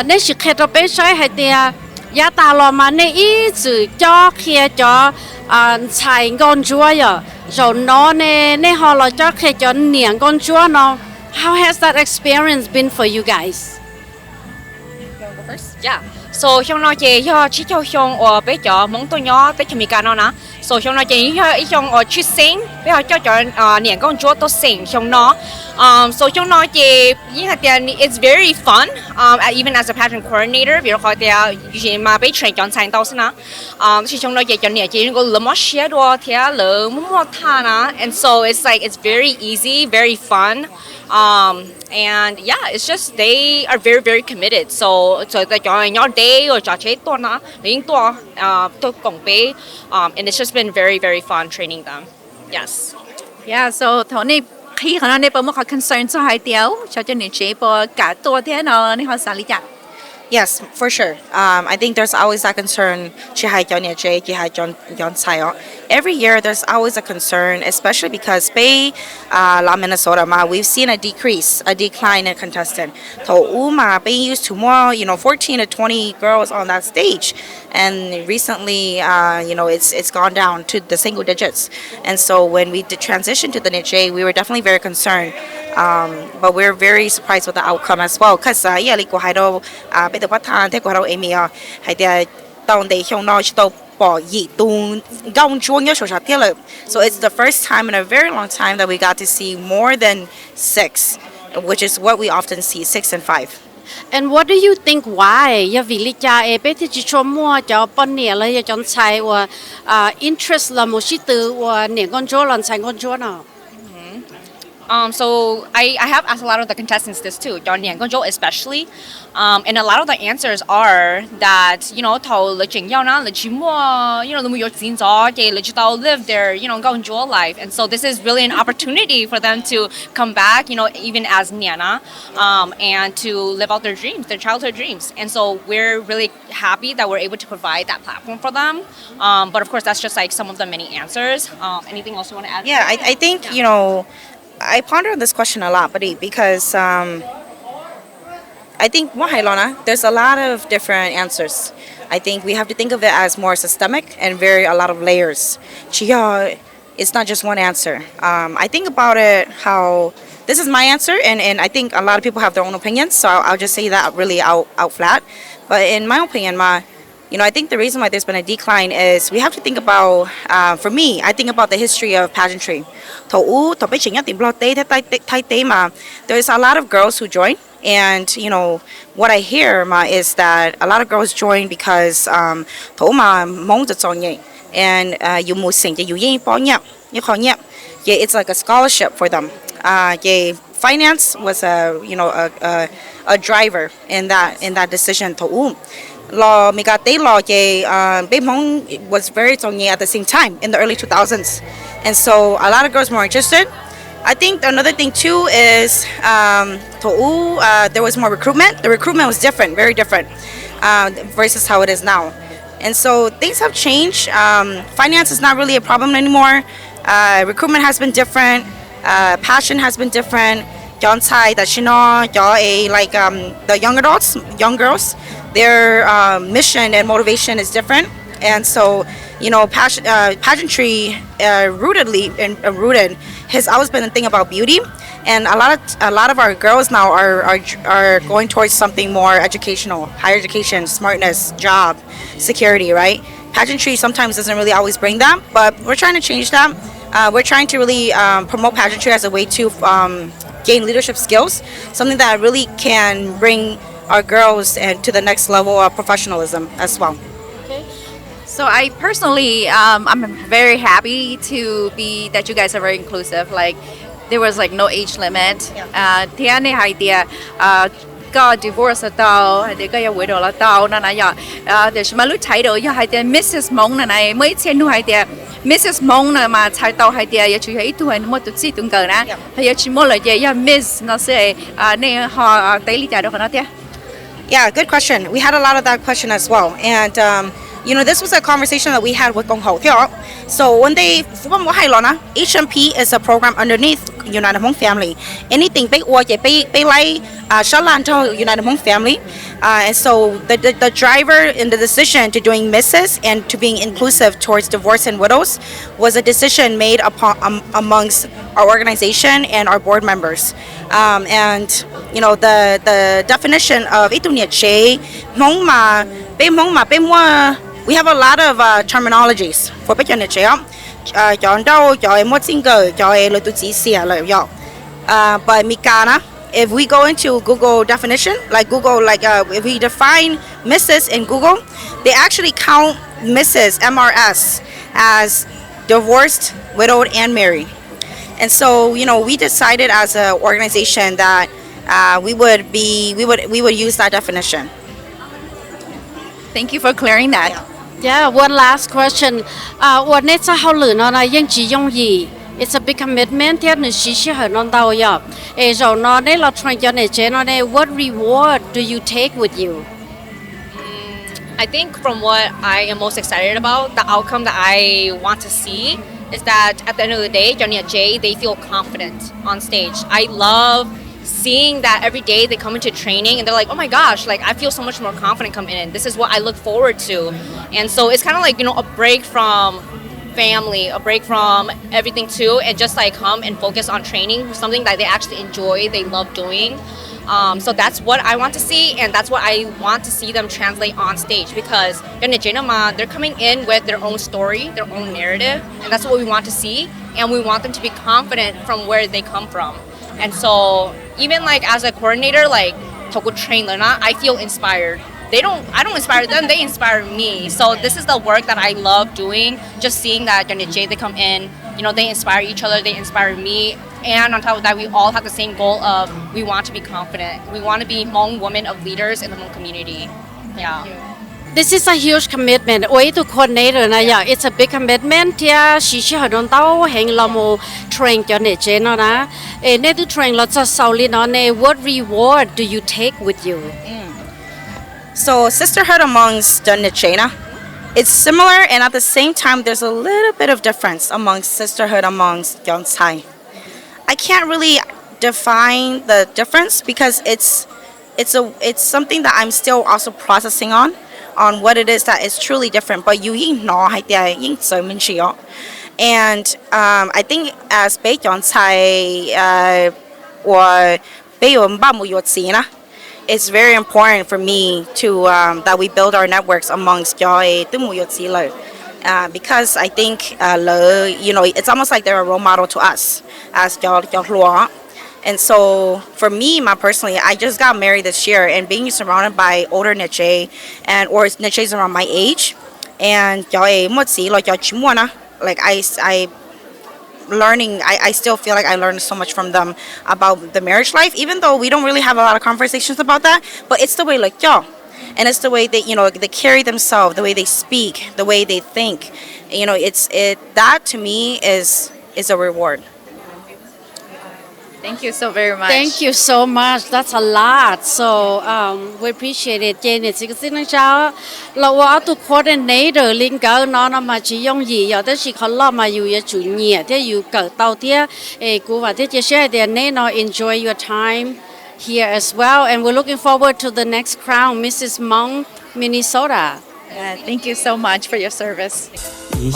Neb sim qhia rau peb saib hais tias yav tas los mas nej ib txwm cob qhia cov ntxhais nkauj ntsuab yom, zaum no ne nej ho los cob qhia cov niam nkauj ntsuab no. How has that experience been for you guys? So xyoo no ces yog tsib caug xyoo uas peb cov Hmoob tuaj nyob teb chaws Amelikas no na. So xyoo no ces yog ib xyoo uas tshwj xeeb peb ho coj cov niam nkauj ntsuab tuaj xeem xyoo no. So xyoo no ces yeej hais tias it's very fun, even as a pageant coordinator, vim rau qhov tias mas peb train cov ntxhais ntau xwb na. Tab sis xyoo no ces cov niam ces lawv mob siab dua thiab lawv muaj muaj tha na, and so it's like it's very easy, very fun. And yeah, it's just they are very, very committed. So txawm tas cov nyob deb uas tsav tsheb tuaj na, lawv yeej tuaj tuaj koom peb, and it's just been very, very fun training them. Yes. Yeah, so thaum nej qhib qhov no nej puas muaj qhov concern txog hais tias cov cov niam tsev puas kam tuaj thiab no, nej ho xav li cas? Yes, for sure. Um, I think there's always that concern, tsis hais cov niam tsev, tsis hais cov ntxhais os. Every year there's always a concern, especially because peb, uh, Las Minnesota mas, we've seen a decrease, a decline in contestant. Thaum ub mas peb used to muaj, you know, fourteen to twenty girls on that stage. And recently, uh, you know, it's it's gone down to the single digits. And so when we did transition to the niam tsev, we were definitely very concerned. Um, but we're very surprised with the outcome as well. Cause uh, ib yam li kuv hais rau uh, peb tus pab thaj thiab kuv hais rau Amy os, hais tias tau ntev xyoo no tsis tau pom yim tug nkauj ntsuab nyob saum sam thiaj lawm. So it's the first time in a very long time that we got to see more than six, which is what we often see, six and five. And what do you think why? Yog vim li cas es peb thiaj tsis tshua muaj cov poj niam los yog cov ntxhais uas interest los mus sib tw ua niam nkauj ntsuab los ntxhais nkauj ntsuab no? Um, so I, I have asked a lot of the contestants this too, cov niam nkauj ntsuab especially. Um, and a lot of the answers are that, you know, thaum lawv tseem yau na, lawv tsis muaj, you know, lawv mus yuav txiv ntxov ces lawv tsis tau live their, you know, nkauj ntsuab life. And so this is really an opportunity for them to come back, you know, even as niam na, um, and to live out their dreams, their childhood dreams. And so we're really happy that we're able to provide that platform for them. Um, but of course, that's just like some of the many answers. Um, anything else you want to add? Yeah, I, I think, you know, I ponder on this question a lot, buddy, because um, I think muab hais los na, there's a lot of different answers. I think we have to think of it as more systemic and very a lot of layers. Tsis yog, it's not just one answer. Um, I think about it how this is my answer, and, and I think a lot of people have their own opinions, so I'll, I'll just say that really out, out flat. But in my opinion, ma, you know, I think the reason why there's been a decline is we have to think about, uh, for me, I think about the history of pageantry. Thaum ub, thaum peb tseem nyob tim Nplog teb thiab Thaib teb mas, there's a lot of girls who join, and you know, what I hear ma is that a lot of girls join because, um, thaum ub mas Hmoob txom txom nyem, and, uh, yus mus xeem ces yus yeej pom nyiaj, yeej qhov nyiaj, ces it's like a scholarship for them. Uh, ces finance was a, you know, a, a, a driver in that, in that decision thaum ub. Los Meskas teb los ces, uh, peb Hmoob was very txom nyem at the same time in the early two thousands. And so a lot of girls were interested. I think another thing too is, um, thaum ub, uh, there was more recruitment. The recruitment was different, very different, uh, versus how it is now. And so things have changed. Um, finance is not really a problem anymore. Uh, recruitment has been different. Uh, passion has been different. Cov ntxhais tam sim no, cov es like, um, the young adults, young girls, their, um, mission and motivation is different. And so, you know, passion, uh, pageantry, uh, rootedly and, uh, rooted has always been a thing about beauty. And a lot of, a lot of our girls now are, are, are going towards something more educational, higher education, smartness, job, security, right? Pageantry sometimes doesn't really always bring that, but we're trying to change that. Uh, we're trying to really, um, promote pageantry as a way to, um, gain leadership skills, something that really can bring our girls and to the next level of professionalism as well. So I personally, um, I'm very happy to be that you guys are very inclusive. Like, there was like no age limit. Uh, thiab nej hais tias, uh, koj divorce tau hais tias koj yuav widow los tau no na yom. Uh, tiam sis mas lub title yog hais tias Missus Hmoob no na, muaj ib txhia nug hais tias Missus Hmoob no mas txhais tau hais tias yuav tsum yog ib tug muaj tus txij tus nkawm na, ho yog tsis muaj lawm ces yog Miss no xwb. Uh, nej ho teb li cas rau qhov no thiab? Yeah, good question. We had a lot of that question as well. And, um, you know, this was a conversation that we had with Kong Ho thiab. So one day, Fuab muab hais los na, H M P is a program underneath United Hmong Family. Anything peb ua ces peb, peb laib, uh, sab laj nrog United Hmong Family. Uh, and so the, the, the driver in the decision to doing misses and to being inclusive towards divorce and widows was a decision made upon, um, amongst our organization and our board members. Um, and, you know, the, the definition of ib tug niam tsev Hmoob mas, peb Hmoob mas peb muaj, we have a lot of, uh, terminologies for peb cov niam tsev os. Uh, cov nrauj, cov muaj txij nkawm, cov lawv tus txiv xiam lawm yom. Uh, but Meskas na, if we go into Google definition, like Google, like, uh, if we define missus in Google, they actually count missus M R S as divorced, widowed, and married. And so, you know, we decided as an organization that, uh, we would be, we would, we would use that definition. Thank you for clearing that. Yeah, one last question. Uh, ua nej txoj hauj lwm no na yeej tsis yooj yim. It's a big commitment thiab nws siv sij hawm no ntau yom. Es zaum no nej los train cov niam tsev no ne, what reward do you take with you? I think from what I am most excited about, the outcome that I want to see is that at the end of the day, cov niam tsev, they feel confident on stage. I love seeing that every day they come into training and they're like, oh my gosh, like I feel so much more confident coming in. This is what I look forward to. And so it's kind of like, you know, a break from family, a break from everything too, and just like come and focus on training, something that they actually enjoy, they love doing. Um, so that's what I want to see, and that's what I want to see them translate on stage because cov niam tsev no mas, they're coming in with their own story, their own narrative, and that's what we want to see. And we want them to be confident from where they come from. And so even like as a coordinator, like thaum kuv train lawv na, I feel inspired. They don't, I don't inspire them, they inspire me. So this is the work that I love doing, just seeing that cov niam tsev, they come in, you know, they inspire each other, they inspire me. And on top of that, we all have the same goal of we want to be confident. We want to be Hmong women of leaders in the Hmong community. Yeah. This is a huge commitment. Ua ib tug coordinator na yom, it's a big commitment thiab siv sij hawm no ntau heev los mus train cov niam tsev no na. Es nej twb train los txog xaus li no ne, what reward do you take with you? So sisterhood amongst the niam tsev na, it's similar, and at the same time there's a little bit of difference amongst sisterhood amongst cov ntxhais. I can't really define the difference because it's it's a it's something that I'm still also processing on on what it is that is truly different. But yus yeej hnov hais tias yeej txawv me ntsis os. And, um, I think as peb cov ntxhais, uh, uas peb yuav npaj mus yuav txiv na, It's very important for me to um, that we build our networks amongst cov twb mus yuav txiv lawm. Uh, because I think uh, lawv, you know, it's almost like they're a role model to us as cov cov hluas. And so for me, my personally, I just got married this year, and being surrounded by older niam tsev and or niam tsev around my age, and cov muaj txiv los cov tsis muaj na, like I I learning, I, I still feel like I learned so much from them about the marriage life, even though we don't really have a lot of conversations about that, but it's the way lawv coj, and it's the way they, you know, they carry themselves, the way they speak, the way they think. You know, it's it that to me is is a reward. Thank you so very much. Thank you so much. That's a lot. So um, we appreciate it. Ces niam txiv kwv tij neej tsa los ua ob tug coordinator li nkawd no no mas tsis yooj yim yom, tab sis qhov loj mas yus yuav tsum nyiam thiab yus kawm tau thiab. Es kuv vam thiab cia siab hais tias neb no enjoy your time here as well, and we're looking forward to the next crown, Missus Hmong, Minnesota. Yeah, thank you so much for your service.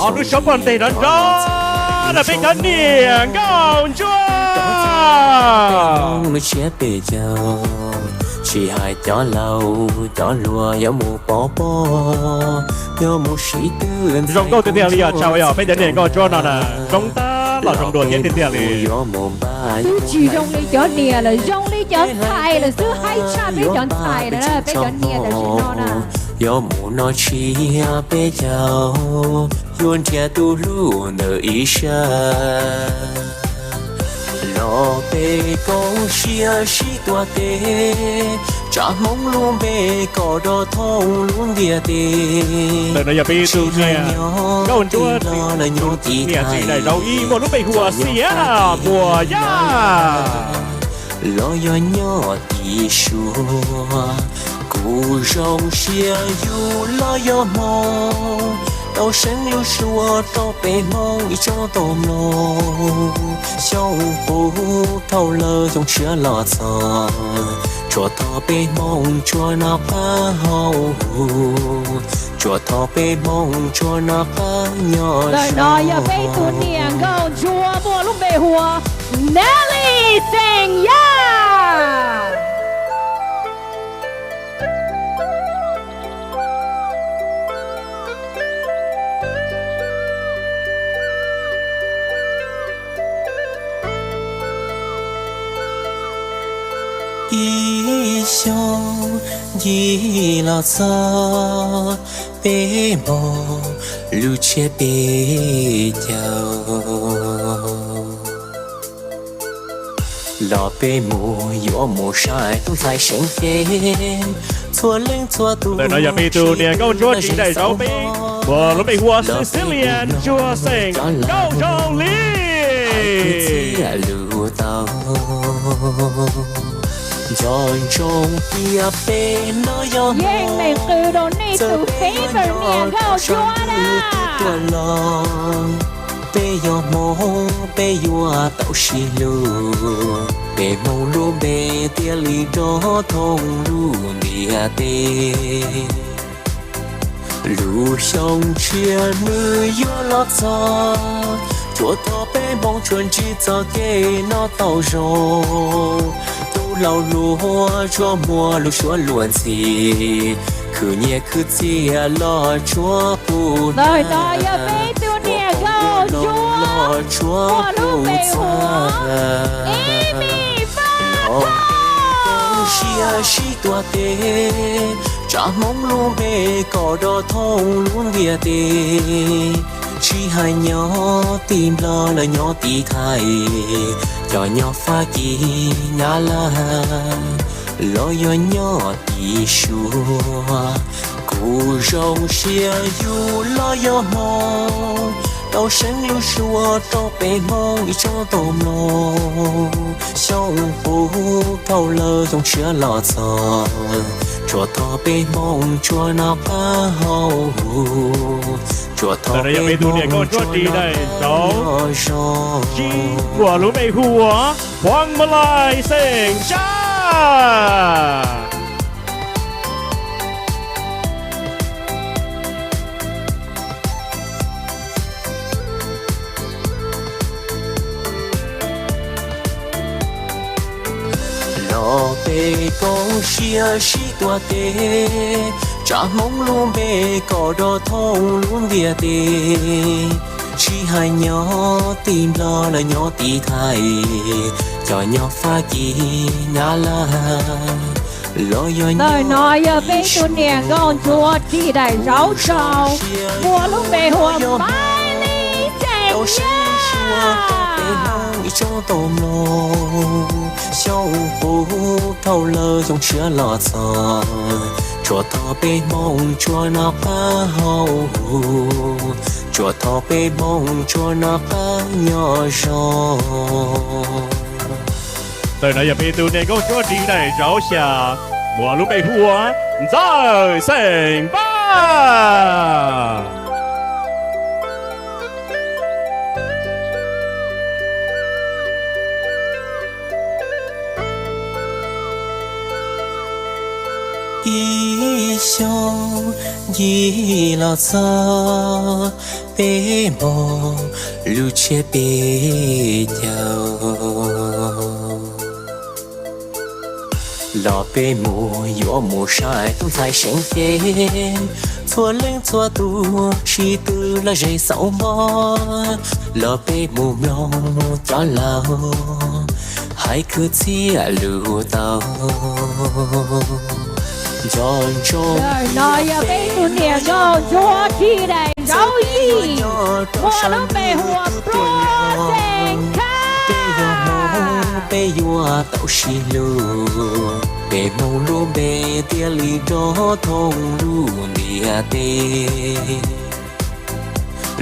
Ho lub suab poj nteg nrov nrov na peb cov niam nkauj ntsuab. Tsis hais cov laus cov hluas yuav mus pov pob, yuav mus sib twb. Zoo nkauj tiag tiag li yog tshaj yog peb cov niam nkauj ntsuab no na, zoo tag los zoo dua thiab tiag tiag li. Twb tsis zoo li cov niam lawm, zoo li cov ntxhais lawm xwb, haib tshaj peb cov ntxhais lawm, peb cov niam tam sim no na. Yuav mus no tsis yog peb caug, yuav nrhiav tus hlub ntawm ib sab. Los peb koob siab sib tuav tes, tsa Hmoob lub npe kom rov thooj lub ntiaj teb. Ntawm no yog peb ib tug niam nkauj ntsuab, niam txiv daim zaub ib muaj lub npe hu ua Xiav Puas Yaj. Los yog nyob tim Suav, kuj zoo siab yus los yog Hmoob, tau seev lub suab rau peb Hmoob ib tsoom tau mloog. Xyoo puv dhau lawm xyoo tshiab los txog, tsuas thov peb Hmoob tsuas noj qab haus huv, tsuas thov peb Hmoob tsuas noj qab nyob zoo. Ntawm no yog peb tus niam nkauj ntsuab muaj lub npe hu ua Nelly Xeem Yaj. Ib xyoos ncig los txog peb Hmoob lub tsiab peb caug. Los peb mus yuav mus saib tub ntxhais seev cev txhua leej txhua tus. Ntawm no yog peb tus niam nkauj ntsuab ris daim zaub peb, uas lub npe hu ua Cecilia Ntsuag Xeem Nkauj Zoo Li. Lub tau nco ntsoov tias peb no yog Hmoob, txawm peb yuav nco tsaug twb tuaj los, peb yog Hmoob peb yuav tau sib hlub, peb Hmoob lub npe thiaj li rov thooj lub ntiaj teb. Lub xyoo tshiab nws yuav los txog, tsuas thov peb Hmoob tsuas ntsib txoj kev noj tau zoo. Tus laus hluas tsuas muaj lub suab luag ntxhi, khwv nyiaj khwv txiaj los tsuas pub ntag, ua khawv koob los tsuas pub txhawb. Ib me fab thoj, siab sib tuav tes, tsa Hmoob lub npe kom rov thooj lub ntiaj teb. Tsis hais nyob tim Nplog los nyob tim Thaib, cov nyob Fab Kis Nyab Laj, los yog nyob tim Suav, kuj zoo siab yus los yog Hmoob, tau seev lub suab rau peb Hmoob ib tsoom tau mloog. Xyoo puv dhau lawm xyoo tshiab los txog, tsuas thov peb Hmoob tsuas noj qab haus huv, tsuas thov peb Hmoob tsuas noj qab nyob zoo. Ua lub npe hu ua Phuam Malais Xeem Tsab. Los peb koob siab sib tuav tes, tsa Hmoob lub npe kom rov thooj lub ntiaj teb. Tsis hais nyob tim Nplog los nyob tim Thaib, cov nyob Fab Kis, Nyab Laj, los yog ntawm no yog peb tus niam nkauj ntsuab ris daim zauv tsaus, muaj lub npe hu ua Maiv Lis Xeem Yaj. Ib tsoom tau mloog, xyoo puv dhau lawm xyoo tshiab los txog, tsuas thov peb Hmoob tsuas noj qab haus huv, tsuas thov peb Hmoob tsuas noj qab nyob zoo. Ntawm no yog peb tus niam nkauj ntsuab ris daim zauv xya, muaj lub npe hu ua Ntxawm Xeem Vaj. Ib xyoos ncig los txog peb hmos lub tsiab peb caug, los peb mus yuav mus saib tub ntxhais seev cev, txhua leej txhua tus sib tw lom zem xaus mog, los peb mus mloog cov laus hais kwv txhiaj lus tau. Nco ntsoov, no yog peb tus niam nkauj ntsuab ris daim zauv yim, muaj lub npe hu ua Pluag Xeem Khaj. Peb yog Hmoob peb yuav tau sib hlub, peb Hmoob lub npe thiaj li rov thooj lub ntiaj teb.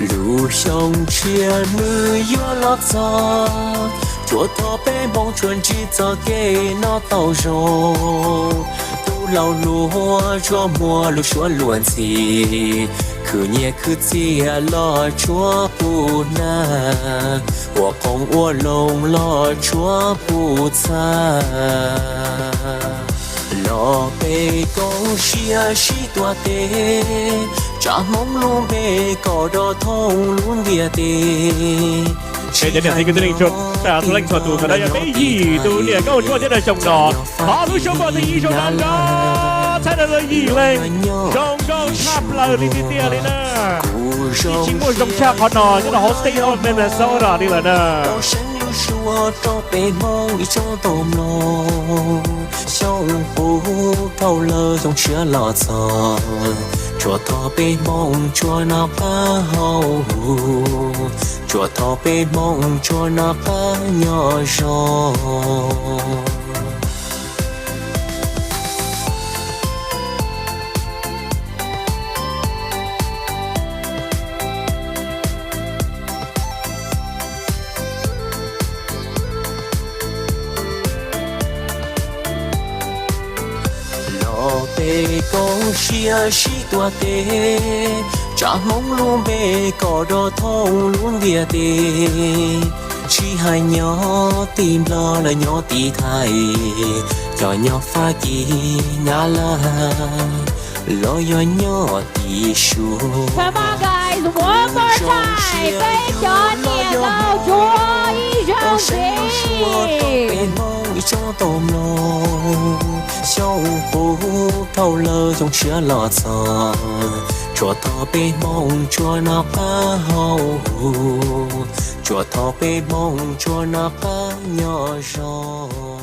Lub xyoo tshiab nws yuav los txog, tsuas thov peb Hmoob tsuas ntsib txoj kev noj tau zoo. Tub laus hluas tsuas muaj lus suav luag ntxhi, khwv nyiaj khwv txiaj los tsuas pub nag, ua qoob ua loo los tsuas pub txhab. Los peb koob siab sib tuav tes, tsa Hmoob lub npe kom rov thooj lub ntiaj teb. Peb cov niam txiv kwv tij neej tsa txhua leej txhua tus, ntawm no yog peb yim tus niam nkauj ntsuab thiab daim xyoos no, thov lub suab npog txij ib zaug no nrog txhais tau yim leej zoo nkauj tshaj plaws li tiag tiag li na. Tsis muaj zoo tshaj qhov no nyob rau hauv State of Minnesota li lawm na. Rau peb Hmoob ib tsoom tau mloog, xyoo puv dhau lawm xyoo tshiab los txog, tsuas thov peb Hmoob tsuas noj qab haus huv, tsuas thov peb Hmoob tsuas noj qab nyob zoo. Los peb koob siab sib tuav tes, tsa Hmoob lub npe kom rov thooj lub ntiaj teb. Tsis hais nyob tim Nplog los nyob tim Thaib, cov nyob Fab Kis, Nyab Laj, los yog nyob tim Suav. Come on, guys, one more time. Peb cov niam nkauj ntsuab ib zaug ntxiv. Peb Hmoob ib tsoom tau mloog, xyoo puv dhau lawm xyoo tshiab los txog, tsuas thov peb Hmoob tsuas noj qab haus huv, tsuas thov peb Hmoob tsuas noj qab nyob zoo.